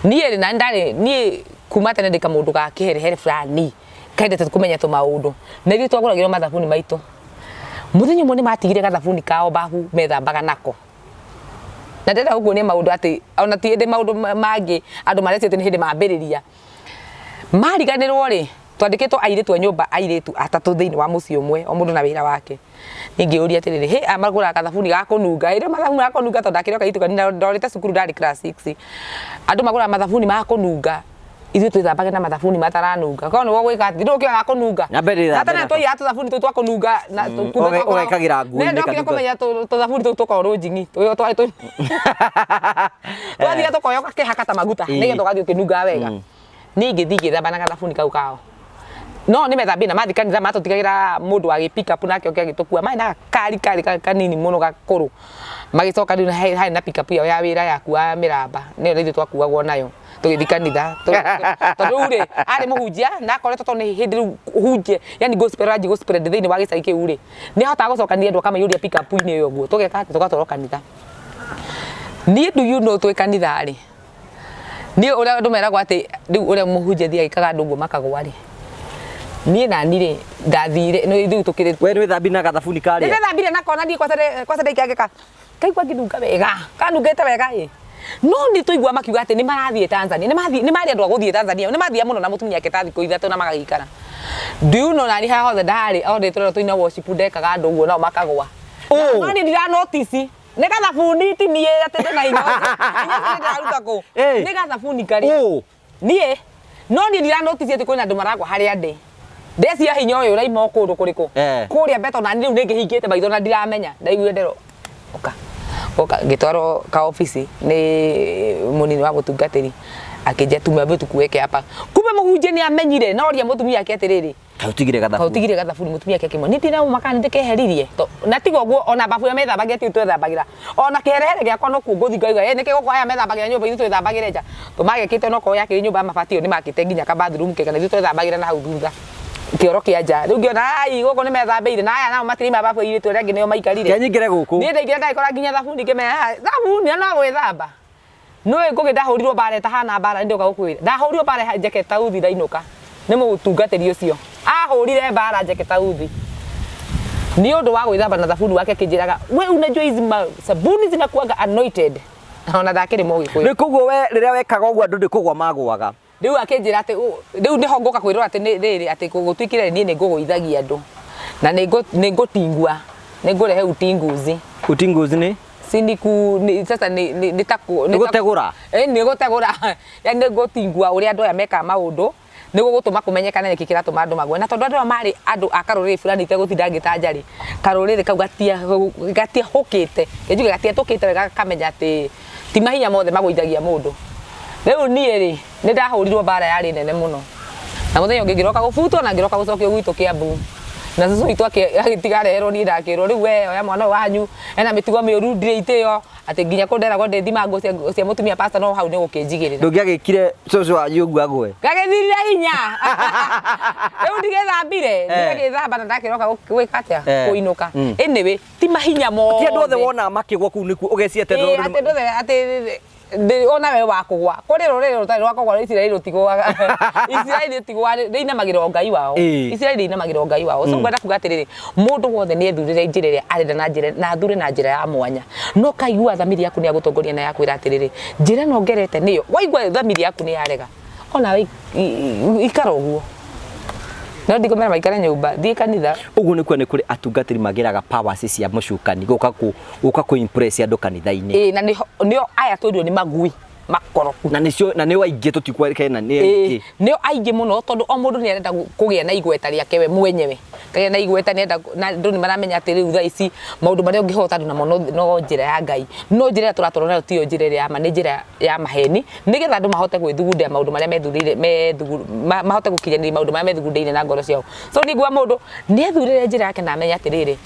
Niĩ rĩ, na ndarĩ niĩ kuma tene ndĩ kamũndũ ga kĩherehere fulani. Kendete kũmenya tũmaũndũ. Na ithuĩ twagũragĩrwo mathabuni maitũ. Mũthenya ũmwe nĩ matigire gathabuni kao babu methambaga nako. Na ndĩrenda gũkuonia maũndũ atĩ ona ti hĩndĩ maũndũ mangĩ andũ mareciria atĩ nĩ hĩndĩ mambĩrĩria. Mariganĩrwo rĩ, twandĩkĩtwo airĩtu a nyũmba airĩtu atatũ thĩinĩ wa mũciĩ ũmwe, o mũndũ na wĩra wake. Niĩ ngĩyũria atĩrĩrĩ, hĩ aya magũraga gathabuni ga kũnunga, hĩndĩ ĩyo mathabuni ma kũnunga tondũ ndakĩrĩ o kairĩtu kanini na ndorĩte cukuru ndarĩ class six. Andũ magũraga mathabuni ma kũnunga, ithuĩ twĩthambage na mathabuni mataranunga. Korwo nĩguo ũgwĩka atĩ, ndũĩ ũkĩoya ga kũnunga. Na mbere Na ĩthambe tene nako. twaiyaga tũthabuni tũu twa kũnunga na kumbe twakoragwo- Ũgekagĩra nguo-inĩ Nĩ ndokire kanunga. kũmenya tũthabuni tũu tũkoragwo rũnjing'i. Tũrĩa twarĩ Twathire tũkoya ũgakĩhaka ta maguta nĩgetha ũgathiĩ ũkĩnungaga wega. Niĩ ngĩthiĩ ngĩthamba na gathabuni kau kao. No nĩ methambire na mathiĩ kanitha matũtigagĩra mũndũ wa gĩ pick up nake oke agĩtũkua. Marĩ na gakari karĩ kanini mũno gakũrũ. Magĩcoka rĩu harĩ na pick up yao ya wĩra yakuaga mĩramba nĩyo ithuĩ twakuagwo nayo tũgĩthiĩ kanitha. Tondũ rĩu rĩ, arĩ mũhunjia na akoretwo tondũ nĩ hĩndĩ rĩu hunjia yani gospel ĩranjia gũ spread thĩinĩ wa gĩcagi kĩu rĩ, nĩ ahotaga gũcokanĩrĩria andũ akamaiyũria pick up inĩ ĩyo ũguo. Tũgeka atĩ, tũgatwarwo kanitha. Niĩ do you know twĩ kanitha rĩ, Niĩ ũrĩa andũ meragwo atĩ rĩu ũrĩa mũhunjia athiaga agĩkaga andũ ũguo makagwa rĩ, niĩ nani rĩ, ndathire nĩ rĩu tũkĩrĩ We nĩ wĩthambire na gathabuni karĩa? Nĩndethambire nako na niĩ kwanja kwanja ndaikangĩka kaigua ngĩnunga wega, kanungĩte wega ĩ. No nĩ twaigua makiuga atĩ nĩ marathiĩ Tanzania, nĩ mathiĩ nĩ marĩ andũ a gũthiĩ Tanzania, nĩ mathiaga mũno na mũtumia wake ta thikũ ithatũ na magagĩikara. Do you know nani harĩa hothe ndarĩ, o ndĩ tũrerwo tũine worship ndekaga andũ ũguo nao makagwa. Ũũ. No niĩ ndira notice. Nĩ gathabuni ti niĩ atĩ ndĩ na hinya ũcio. Hinya ũcio ndĩraruta kũ? Ĩ. Nĩ gathabuni karĩa. Ũũ. Niĩ no niĩ ndira notice atĩ kwĩna andũ maragwa harĩa ndĩ. Ndecia hinya ũyũ ũraima o kũndũ kũrĩkũ? Eh. Kũrĩa beto na niĩ rĩu nĩngĩhingĩte maitho na ndiramenya. Ndaiguire nderwo ũka. Ũka ngĩtwarwo ka obici nĩ mũnini wa mũtungatĩri akĩnjia tumeambiwa tukuweke hapa. Kumbe mũhunjia nĩ amenyire na oria mũtumia wake atĩrĩrĩ, Kautigire gathabuni. Kautigire gathabuni mutumia ake akimwa ni ndina uma kana ndikeheririe na tiga uguo ona babu ya methambagira ti twethambagira ona kiherehere giakwa no kuo nguthi ngaiga eh niki guku aya methambagira nyumba ithuĩ twethambagira nja tumagekite no korwo yakire nyumba ya mabati ĩyo nĩmakĩte nginya ka bathroom kega na ithuĩ twethambagira na hau thutha kĩoro kĩa nja rĩu ngĩona ai gũkũ nĩ methambĩire na aya nao matiraima babu airĩtu arĩa angĩ nĩo maikarire Kenyingĩre gũkũ. Niĩ ndaingĩra ndagĩkora nginya thabuni ngĩmenya haha thabuni na no gwĩthamba. Nĩũĩ Ngũgĩ ndahũrirwo mbara ĩtahana mbara nĩndoka gũkwĩra. Ndahũrirwo mbara njeke ta uthi ndainũka nĩ mũtungatĩri ũcio. Ahũrire mbara njeke ta uthi. Nĩ ũndũ wa gwĩthamba na thabuni wake akĩnjĩraga we unajua hizi ma sabuni zinakuanga anointed. Ona ndakĩrĩ mũgĩkũyũ. Rĩu koguo we rĩrĩa wekaga ũguo andũ nĩ kũgwa magũaga. Rĩu akĩnjĩra atĩ rĩu nĩho ngũka kwĩrwo atĩ rĩrĩ atĩ gũtuĩkire niĩ nĩ ngũgũithagia andũ na nĩ ngũtingua nĩ ngũrehe utinguzi. Utinguzi nĩ? Si ni ku ni, sasa ni, ni, ni ta ku, Nĩ gũtegũra? Eh, nĩ gũtegũra. Yani nĩ ngũtingua ũrĩa andũ aya mekaga maũndũ nĩ gũgũtũma kũmenyekane nĩkĩ kĩratũma andũ magwe. Na tondũ andũ aya marĩ andũ a karũrĩrĩ fulani itegũtinda ngĩtanja rĩ, karũrĩrĩ kau gatiahũkĩte, njuge gatiatũkĩte wega gakamenya atĩ ti mahinya mothe magũithagia mũndũ. Rĩu niĩ rĩ, nĩ ndahũrirwo mbara yarĩ nene mũno. Na mũthenya ũngĩ ngĩroka gũbutwo na ngĩroka gũcokio gwitũ Kĩambu. Na cũcũ witũ agĩtiga areherwo niĩ ndakĩrwo rĩu we oya mwana ũyũ wanyu ena mĩtugo mĩũru ndirĩ itĩo atĩ nginya kũu nderagwo ndĩthima nguo cia mũtumia pastor no hau nĩ gũkĩnjigĩrĩra. Ndũngĩagĩkire cũcũ wanyu ũguo agwe. Gagĩthirire hinya. Rĩu ndigĩthambire, ndigĩthamba na ndakĩroka gwĩka atĩa? Kũinũka. Anyway, ti mahinya mothe. Ti andũ othe wonaga makĩgwa kũu nĩkuo ũgecia atĩ Atĩ andũ othe atĩ ona we wa kũgwa. Kũrĩ rũrĩrĩ rũtarĩ rwa kũgwa Isiraeli rũtigũaga. Isiraeli rũtigũaga rĩinamagĩrĩra o Ngai wao. Isiraeli rĩinamagĩrĩra o Ngai wao. So ngwenda kuga atĩrĩrĩ, mũndũ wothe nĩ ethurĩre njĩra ĩrĩa arenda na njĩra na athure na njĩra ya mwanya. No kaigua thamiri yaku nĩ yagũtongoria na yakwĩra atĩrĩrĩ, njĩra ĩno ngerete nĩyo. Waigua thamiri yaku nĩ yarega, onawe ikara ũguo. No ndikũmera maikare nyũmba, thiĩ kanitha. Ũguo nĩ kuga nĩ kũrĩ atungatĩri magĩraga powers cia mũcukani gũka kũ gũka kũ impress andũ kanitha-inĩ. Ĩĩ na nĩo aya twĩrirwo nĩ magui makoroku. Na nĩcio na nĩo aingĩ tũtikũrekena nĩ aingĩ. Nĩo aingĩ mũno tondũ o mũndũ nĩ arenda kũgĩa na igweta rĩake we mwenyewe. Kagĩa na igweta nĩ enda na andũ nĩ maramenya atĩ rĩu thaa ici maũndũ marĩa ũngĩhota andũ namo no njĩra ya Ngai. No njĩra ĩrĩa tũratwarwo nayo tiyo njĩra ĩrĩa ya ma nĩ njĩra ya maheni nĩgetha andũ mahote gwĩthugundĩra maũndũ marĩa methurĩire mahote gũkinyanĩria maũndũ marĩa methugundĩire na ngoro ciao. So niĩ nguga mũndũ nĩ ethurĩre njĩra yake na amenye atĩrĩrĩ,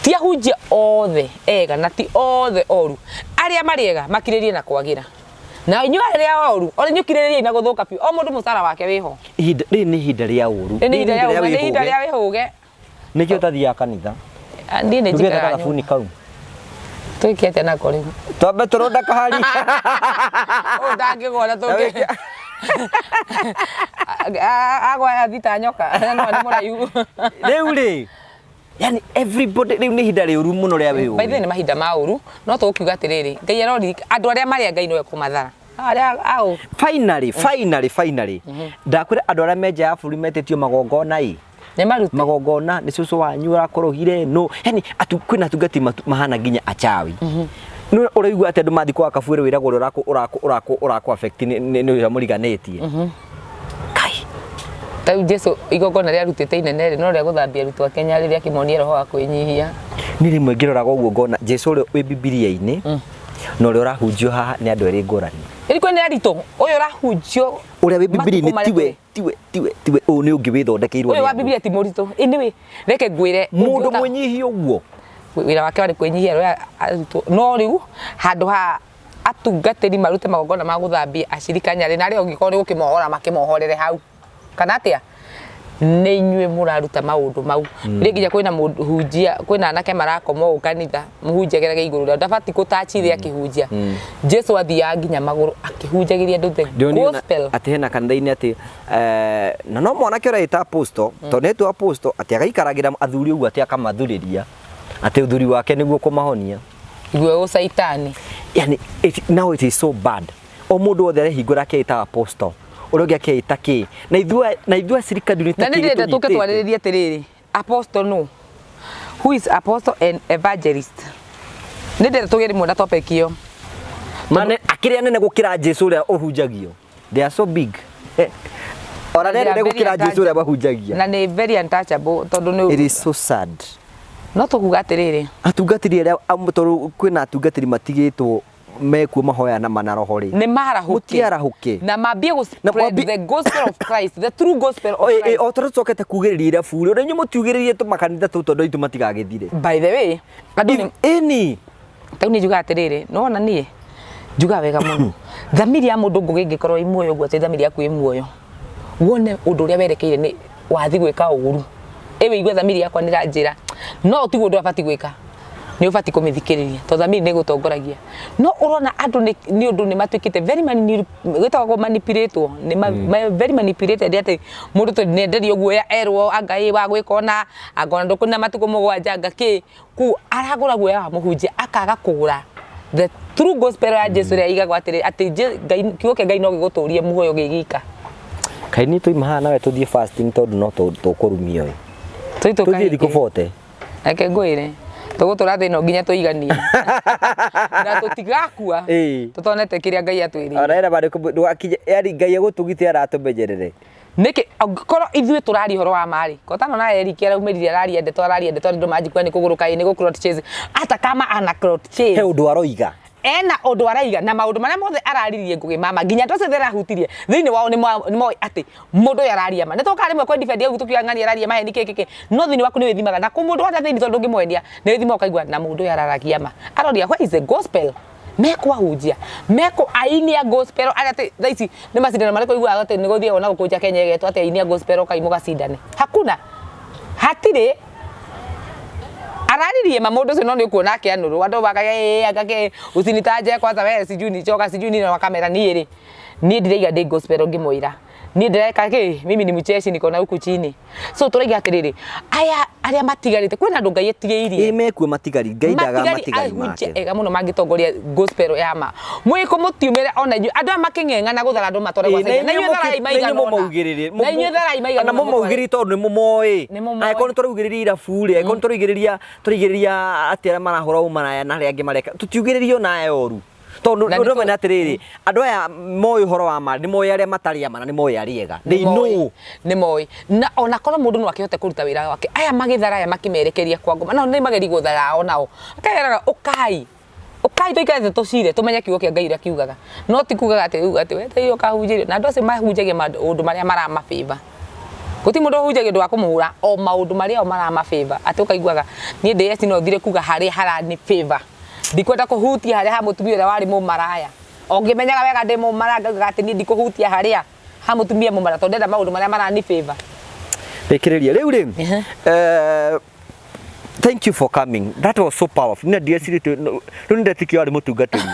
ti ahunjia othe ega na ti othe oru. Arĩa marĩ ega makirĩrĩrie na kwagĩra. Na inyuĩ arĩa oru, ona inyuĩ kirĩrĩriai na gũthũka biũ. O mũndũ mũcara wake wĩho. Ihinda rĩrĩ nĩ ihinda rĩa ũru. Rĩrĩ nĩ ihinda rĩa ũru, nĩ ihinda rĩa wĩhũge. Nĩkĩo ũtathiaga kanitha. Niĩ nĩ Ndũgĩte njikaraga gathabuni nyũmba. kau. Twĩke atĩa nako rĩu? Twambe tũrũnda kahari. Ũyũ ndangĩgwa na tũngĩ. Agwa athi ta nyoka. No nĩ mũraihu. Rĩu rĩ, yani everybody rĩu nĩ ihinda rĩũru mũno rĩa wĩũgĩ. By the way nĩ mahinda ma ũru, no tũgũkiuga atĩrĩrĩ, Ngai arori andũ arĩa marĩ a Ngai nĩwe kũmathara. Arĩa au. Finally, finally, finally. Ndakwĩra andũ arĩa me nja ya bũrũri metĩtio magongona ĩ. Nĩ marute. Magongona nĩ cũcũ wanyu ũrakũrogire no. Yani atu kwĩna atungati mahana nginya achawi. Nĩ ũraigua atĩ andũ mathiĩ kwa kabuĩrĩ wĩragwo ũrĩa ũrakũ ũrakũ ũrakũ ũrakũ affect nĩ nĩ ũrĩa mũriganĩtie. Kai. Ta rĩu Jesu igongona rĩarutĩte inene rĩ, no rĩa gũthambia arutwo ake nyarĩrĩ akĩmonia roho wa kwĩnyihia. Niĩ rĩmwe ngĩroraga ũguo ngona Jesu ũrĩa wĩ Bibilia-inĩ na ũrĩa ũrahunjio haha nĩ andũ erĩ ngũrani. Ĩrĩ nĩ aritũ, ũyũ ũrahunjio Ũrĩa wĩ Bibilia-inĩ matukũ marĩa tiwe tũrĩ. tiwe tiwe tiwe ũyũ nĩ ũngĩ wĩthondekeirwo Ũyũ nĩ wa andũ. Bibilia ti mũritũ. Anyway, reke ngwĩre Mũndũ mwĩnyihia ũguo. Wĩra wake warĩ kwĩnyihia roho ya arutwo. No rĩu handũ ha atungatĩri marute magongona ma gũthambia acirika nyarĩ na arĩa ũngĩkorwo nĩ gũkĩmohora makĩmohorere hau. Kana atĩa? Nĩ inyuĩ mũraruta maũndũ mau. Rĩ nginya kwĩna mũhunjia, kwĩna anake marakoma ũũ kanitha, mũhunjia agerage igũrũ rĩao, ndabatiĩ gũtachi thĩ akĩhunjia. Jesu athiaga nginya magũrũ akĩhunjagĩria andũ the gospel. Atĩ hena kanitha-inĩ atĩ na no mwanake ũreĩta apostle, tondũ nĩ apostle, atĩ agaikaragĩra athuri ũguo atĩ akamathurĩria, atĩ ũthuri wake nĩguo kũmahonia. Igwe ũcaitani. Yani, now it is so bad. O mũndũ wothe arehingũra akeĩta apostle, ũrĩa ũngĩ akeĩta kĩ. Na ithuĩ acirikari nĩ ta Na nĩ ndĩrenda tũke kĩ gĩtũnyitĩte. twarĩrĩrie atĩrĩrĩ, apostle no? Who is apostle and evangelist? Nĩ ndĩrenda tũgĩe rĩmwe na topic ĩyo. Mane akĩrĩ anene gũkĩra Jesu ũrĩa ũhunjagio. They are so big. Ona nĩ anene gũkĩra Jesu ũrĩa mahunjagia. Na nĩ very untouchable tondũ nĩ It is so sad. No tũkuga atĩrĩrĩ. Atungatĩri arĩa tondũ kwĩna atungatĩri matigĩtwo mekuo mahoya na mana roho rĩ. Nĩ marahũke. Mũtiarahũke. Na mambie gũ spread the gospel of Christ, the true gospel of Christ. O tondũ tũcokete kugĩrĩria irabu rĩ, ona inyuĩ mũtiugĩrĩrie tũmakanitha tũu tondũ aitũ matigagĩthire. By the way, andũ nĩ Ĩni. Rĩu niĩ njugaga atĩrĩrĩ, nĩ wona niĩ njugaga wega mũno. Thamiri ya mũndũ Ngũgĩ ĩngĩkorwo ĩ muoyo ũguo atĩ thamiri yaku ĩ muoyo, wone ũndũ ũrĩa werekeire nĩ wathi gwĩka ũru, ĩ wĩigue thamiri yakwa nĩ ĩranjĩra no tiguo ũndũ ũrĩa batiĩ gwĩka, nĩ ũbatiĩ kũmĩthikĩrĩria tondũ thamiri nĩ ĩgũtongoragia. No ũrona andũ nĩ ũndũ nĩ matuĩkĩte very gĩtagwo manipulatwo, nĩ very manipulated atĩ mũndũ tondũ nĩ enderio guoya erwo anga ĩ wa gwĩka ũna, anga ona ndũkũnina matukũ mũgwanja anga kĩ. Kũu aragũra guoya wa mũhunjia akaga kũgũra the true gospel ya Jesu ĩrĩa igagwo atĩrĩ atĩ Ngai kiugo kĩa Ngai no gĩgũtũrie muoyo gĩ gika. Kaĩ niĩ twauma haha nawe tũthiĩ fasting tondũ no tũkũrumio ĩ. Tũthiĩ thikũ 40. Reke ngwĩre tũgũtũra thĩ ĩno nginya tũiganie na tũtigakua tũtonete kĩrĩa Ngai atwĩrĩire. Ona ena marĩkũ ndũgakinye yani Ngai egũtũgitĩra na atũmenyerere. Nĩkĩ angĩkorwo ithuĩ tũraria ũhoro wa ma rĩ, kotano na Eric araumĩrire araria ndeto araria ndeto andũ manjikua nĩ kũgũrũka ĩ nĩ gũ clout chase hata kama ana clout chase He ũndũ aroiga. Ena ũndũ araiga na maũndũ marĩa mothe araririe Ngũgĩ mama, nginya andũ acio othe arahutirie thĩinĩ wao nĩ moĩ atĩ mũndũ ũyũ araria ma. Nĩ tũkaga rĩmwe kwĩ defend ũguo tũkiuga ng'ani araria maheni kĩ kĩ kĩ, no thĩinĩ waku nĩ wĩthimaga na kũ mũndũ wothe thĩinĩ tondũ ndũngĩmwenia, nĩ wĩthimaga ũkaigua na mũndũ ũyũ araragia ma. Aroria where is the gospel? Mekwahunjia mekũ aini a gospel arĩa atĩ thaa ici nĩ macindano marĩkũ ũiguaga atĩ nĩ gũthiagwo na gũkũ nja Kenya ĩgetwo atĩ aini a gospel ũkai mũgacindane? Hakuna, hatirĩ. Araririe ma mũndũ ũcio no nĩ ũkuona akĩanũrwo andũ makauga ĩĩ anga kĩ usinitaje kwanza wewe sijui ni choka sijui nini na wakamera niĩ rĩ niĩ ndiraiga ndĩ gospel ngĩmwĩra niĩ ndĩreka kĩ mimi ni mcheshi niko na huku chini. So tũraiga atĩrĩrĩ, aya arĩa matigarĩte kwĩna andũ Ngai etigĩirie. Ĩ mekuo matigari, Ngai ndaga Matigari matigari ahunjia make. ega mũno mangĩtongoria gospel ya ma. Mwĩkũ mũtiumĩre ona inyuĩ andũ aya makĩng'eng'ana gũthara andũ matware gwa Ĩ, na Satan. Na inyuĩ inyuĩ tharai mũkĩ- na inyuĩ maigana ũna. mũmaugĩrĩrie. Na inyuĩ tharai maigana Na ũna mũtware. mũmaugĩrĩrie tondũ nĩ mũmoĩ. Nĩ mũmoĩ. Angĩkorwo nĩ tũraugĩrĩria irabu rĩ, angĩkorwo nĩ tũraugĩrĩria atĩ arĩa marahũra ũmaraya na arĩa angĩ mareka, tũtiugĩrĩrie ona aya oru. Tondũ Na nĩ ũndũ ũmwe nĩ atĩrĩrĩ, andũ aya moĩ ũhoro wa ma, nĩ moĩ arĩa matarĩ a ma na nĩ moĩ arĩa ega. They know. Nĩ moĩ. Na ona korwo mũndũ no akĩhote kũruta wĩra wake, aya magĩthara aya makĩmerekeria kwa ngoma, nao nĩ magerie gũthara o nao. Akeraga ũkai, ũkai tũikare thĩ tũcire tũmenye kiugo kĩa Ngai ũrĩa kiugaga. No ti kugaga atĩ rĩu atĩ wetereire ũkahunjĩrio. Na andũ acio mahunjagia maũndũ marĩa marama favor. Gũtirĩ mũndũ ũhunjagia ũndũ wa kũmũhũra, o maũndũ marĩa o marama favor. Atĩ ũkaiguaga niĩ ndĩ eci no thire kuga harĩa harani favor. Ndikwenda kũhutia harĩa ha mũtumia ũrĩa warĩ mũmaraya. O ngĩmenyaga wega ndĩ mũmaraya ngaugaga atĩ niĩ ndikũhutia harĩa ha mũtumia mũmaraya tondũ ndĩrenda maũndũ marĩa marani favor. Rĩkĩrĩria rĩu rĩ, thank you for coming, that was so powerful. Nĩ ndiecirĩtie rĩu nĩ ndetĩkio warĩ mũtungatĩri.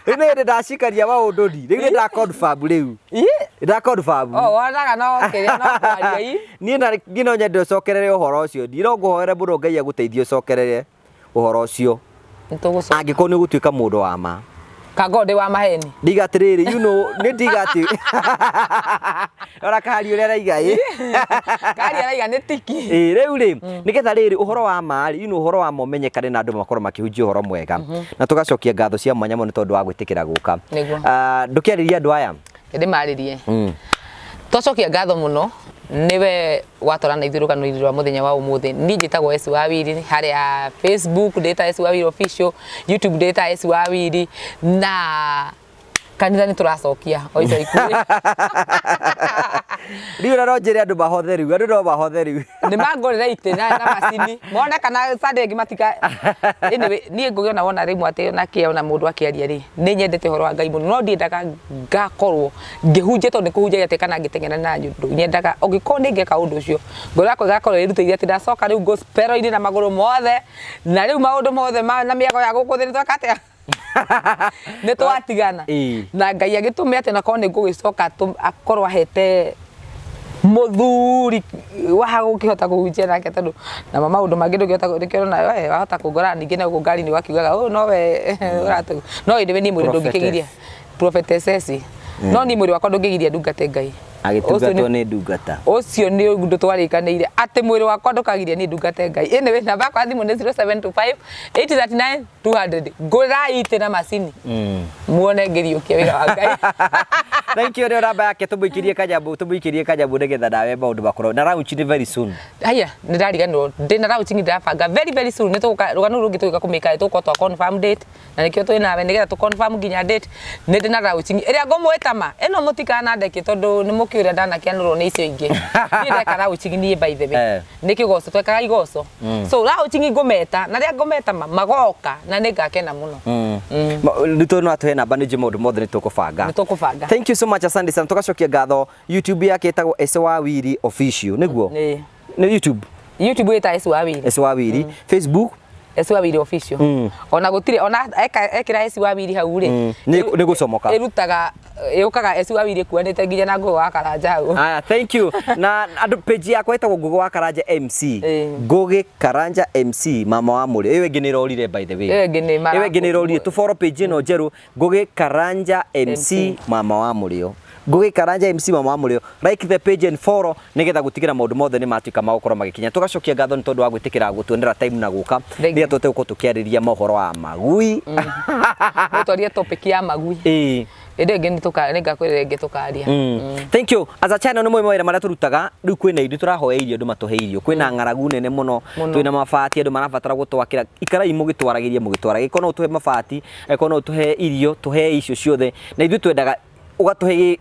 Rĩu nĩ ndacikaria maũndũ ni rĩu nĩ nda confirm rĩu. Nĩ nda confirm. Oh, wonaga no kĩrĩa no kwaria ii. Niĩ na niĩ no nyende ũcokerere ũhoro ũcio. Niĩ no ngũhoere mũno Ngai agũteithie ũcokerere ũhoro ũcio. Nĩtũgũcoka. Angĩkorwo nĩ ũgũtuĩka mũndũ wa ma. Kangoo ndĩ wa maheni. Ndiga atĩrĩrĩ, you know, nĩ ndiga atĩ rora kahari ũrĩa araiga ĩ. Kahari araiga nĩ tiki. Ĩ rĩu rĩ, nĩgetha rĩrĩ ũhoro wa ma rĩ, you know, ũhoro wa ma ũmenyekane na andũ makorwo makĩhunjia ũhoro mwega. Na tũgacokia ngatho cia mwanya mũno nĩ tondũ wa gwĩtĩkĩra gũka. Nĩguo. Ah, ndũkĩarĩrie andũ aya. Ndĩmarĩrie. Twacokia ngatho mũno nĩwe watwara na ithuĩ rũgano-inĩ rwa mũthenya wa ũmũthĩ. Niĩ njĩtagwo S Wawiri, harĩa Facebook ndĩta S Wawiri official, YouTube ndĩta S Wawiri, na kanitha nĩ tũracokia o ica ikuhĩ. Rĩu ona no njĩre andũ mahothe rĩu, andũ no mahothe rĩu. Nĩ mangũrĩre itĩ na macini mone kana Sunday ĩngĩ matika. Anyway, niĩ ngũgĩ ona wona rĩmwe atĩ ona kĩ ona mũndũ akĩaria rĩ, nĩ nyendete ũhoro wa Ngai mũno, no ndiendaga ngakorwo ngĩhunjia tondũ nĩ kũhunjagia atĩ kana ngĩteng'era na ũndũ. Nyendaga ũngĩkorwo nĩ ngeka ũndũ ũcio, ngoro yakwa ĩgakorwo ĩrutĩire atĩ ndacoka rĩu gospel-inĩ na magũrũ mothe, na rĩu maũndũ mothe na mĩago ya gũkũ thĩ nĩ tweka atĩa? Nĩ twatigana. Na Ngai agĩtũme atĩ onakorwo nĩ ngũgĩcoka akorwo ahete mũthuri wa gũkĩhota kũhunjia nake, tondũ namo maũndũ mangĩ ndũngĩhota nĩkĩo ũrona we wahota kũngora ningĩ na gũkũ ngari-inĩ ũgakiugaga ũyũ nowe ũratũ. No anyway niĩ mwĩrĩ ndũngĩkĩgiria. Prophetess Esi. No niĩ mwĩrĩ wakwa ndũngĩgiria ndungate Ngai. Agĩtungatwo nĩ ndungata. Ũcio nĩ ũndũ twarĩkanĩire atĩ mwĩrĩ wakwa ndũkagiria niĩ ndungate Ngai. Anyway, namba yakwa ya thimũ nĩ 0725 839 200. Ngũrĩrai itĩ na macini. Muone ngĩriũkia wĩra wa Ngai. Thank you nĩ namba yake tũmũikĩrie kanyamũ tũmũikĩrie kanyamũ nĩgetha nawe maũndũ makorwo na launch nĩ very soon. Haya, nĩ ndariganĩrwo ndĩna launch ndĩrabanga very very soon. Nĩ tũgũka rũgano rũu rũngĩ tũgĩũka kũmĩka nĩ tũgũkorwo twa confirm date. Na nĩkĩo twĩ nawe nĩgetha tũ confirm nginya date. Nĩ ndĩ na launching ĩrĩa ngũmwĩta ma ĩno mũtikanandekie tondũ nĩ mũkĩũĩ ũrĩa ndanakĩanũrwo nĩ icio ingĩ. Niĩ ndeka launching niĩ by the way. Nĩ kĩgoco twekaga igoco. So launching ngũmeta na rĩrĩa ngũmeta ma magoka na nĩ ngakena mũno. Rĩu tondũ no atũhe namba nĩ njũĩ maũndũ mothe nĩ tũkũbanga. Nĩ tũkũbanga. Thank you so much, asante sana. Tũgacokia ngatho YouTube yake ĩtagwo Ese Wawiri Official nĩguo? Ĩĩ. Nĩ YouTube? YouTube ĩta Ese Wawiri. Ese Wawiri. Facebook? Ese Wawiri Official. Ona gũtirĩ ona ekĩra Ese Wawiri hau rĩ. Nĩ gũcomoka. Ĩrutaga ĩũkaga Ese Wawiri ĩkuanĩte nginya na Ngũgĩ wa Karanja hau. Aya, thank you. Na andũ page yakwa ĩtagwo Ngũgĩ wa Karanja MC. Ngũgĩ Karanja MC mama wa mũrĩ. Ĩyo ĩngĩ nĩ ĩrorire by the way. Ĩyo ĩngĩ nĩ Ĩyo ĩngĩ nĩ ĩrorire. Tũ follow page ĩno njerũ Ngũgĩ Karanja MC mama wa mũrĩo. Ngũgĩ Karanja MC mama wa mũrĩo. Like the page and follow nĩgetha gũtigĩra maũndũ mothe nĩ matuĩka ma gũkorwo magĩkinya. Tũgacokia ngatho nĩ tondũ wa gwĩtĩkĩra gũtuonera time na gũka. Thank you. Nĩgetha tũhote gũkorwo tũkĩarĩria mohoro wa magui. Tũtwarie topic ya magui. Ĩĩ. Hĩndĩ ĩngĩ nĩngakwĩra ĩngĩ tũkaria. Thank you. As a channel nĩ mũĩ mawĩra marĩa tũrutaga, rĩu kwĩna irio tũrahoya irio andũ matũhe irio, kwĩna ng'aragu nene mũno, twĩna mabati andũ marabatara gũtwakĩra, ikarai mũgĩtwaragĩria mũgĩtwaragĩria, angĩkorwo no ũtũhe mabati, angĩkorwo no ũtũhe irio, tũhe icio ciothe, na ithuĩ twendaga ũgatũhe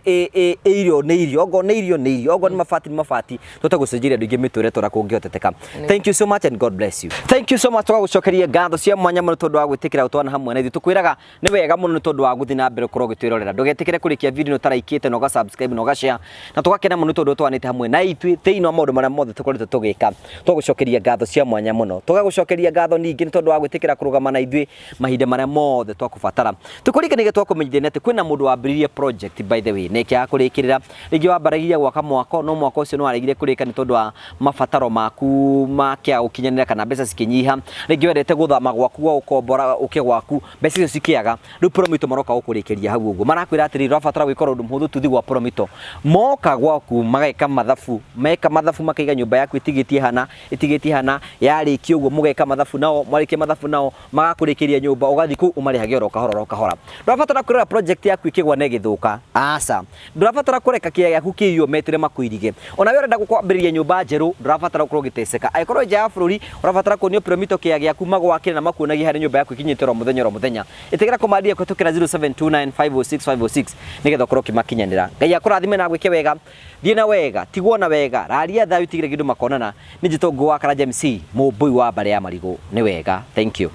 irio nĩ irio, okorwo nĩ irio nĩ irio, okorwo nĩ mabati nĩ mabati, tũhote gũcenjeria andũ aingĩ mĩtũrĩre ta ũrĩa kũngĩhoteteka. Thank you so much and God bless you. Thank you so much, tũgagũcokeria ngatho cia mwanya mũno tondũ wa gwĩtĩkĩra gũtwana hamwe na ithuĩ. Tũkwĩraga Nĩ wega mũno nĩ tondũ wa gũthiĩ na mbere gũkorwo ũgĩtwĩrorera. Ndũgetĩkĩre kũrĩkia video ĩno ũtaraikĩte na ũga subscribe na ũga share na tũgakena mũno nĩ tondũ ũtwanĩte hamwe na ithuĩ thĩinĩ wa maũndũ marĩa mothe tũkoretwo tũgĩka. Tũgagũcokeria ngatho cia mwanya mũno. Tũgagũcokeria ngatho ningĩ nĩ tondũ wa gwĩtĩkĩra kũrũgama na ithuĩ mahinda marĩa mothe twakũbatara. Tũkũririkanagia twakũmenyithia nĩ atĩ kwĩna mũndũ wambĩrĩirie project by the way na ĩkĩaga kũrĩkĩrĩra. Rĩngĩ wambaragia gwaka mwako no mwako ũcio nĩ waregire kũrĩka nĩ tondũ wa mabataro maku ma kĩaga gũkinyanĩra kana mbeca cikĩnyiha. Rĩngĩ wendete gũthama gwaku gwa gũkombora ũke gwaku mbeca icio cikĩaga. Rĩu Promito maroka gũkũrĩkĩria hau ũguo. Marakwĩra atĩrĩrĩ ũrabatara gwĩka ũndũ mũhũthũ tu thiĩ gwa Promito. Moka gwaku mageka mathabu, meka mathabu makaiga nyũmba yaku ĩtigĩtie hana, ĩtigĩtie hana, yarĩkia ũguo mũgeka mathabu nao, mwarĩkia mathabu nao magakũrĩkĩria nyũmba ũgathiĩ kũu ũmarĩhage oro kahora oro kahora. Ndũrabatara kwĩrora project yaku ĩkĩgwa na ĩgĩthũka, aca. Ndũrabatara kũreka kĩea gĩaku kĩiywo metere makũirige. Ona we ũrenda kwambĩrĩria nyũmba njerũ, ndũrabatara gũkorwo ũgĩteceka. Angĩkorwo wĩ nja ya bũrũri, ũrabatara kuonio Promito kĩea gĩaku magwakĩre na makuonagie harĩa nyũmba yaku ĩkinyĩte oro mũthenya oro mũthenya. Ĩtĩkĩra kũmandia kũhĩtũkĩra 0729506506 nĩgetha ũkorwo ũkĩmakinyanĩra. Ngai akũrathime na agwĩke wega. Thiĩ na wega, tigwo na wega, raria thayũ tigĩre kĩndũ makonana. Niĩ njĩtwo Ngũgĩ wa Karanja MC, mũmbũi wa mbarĩ ya marigũ. Nĩ wega. Thank you.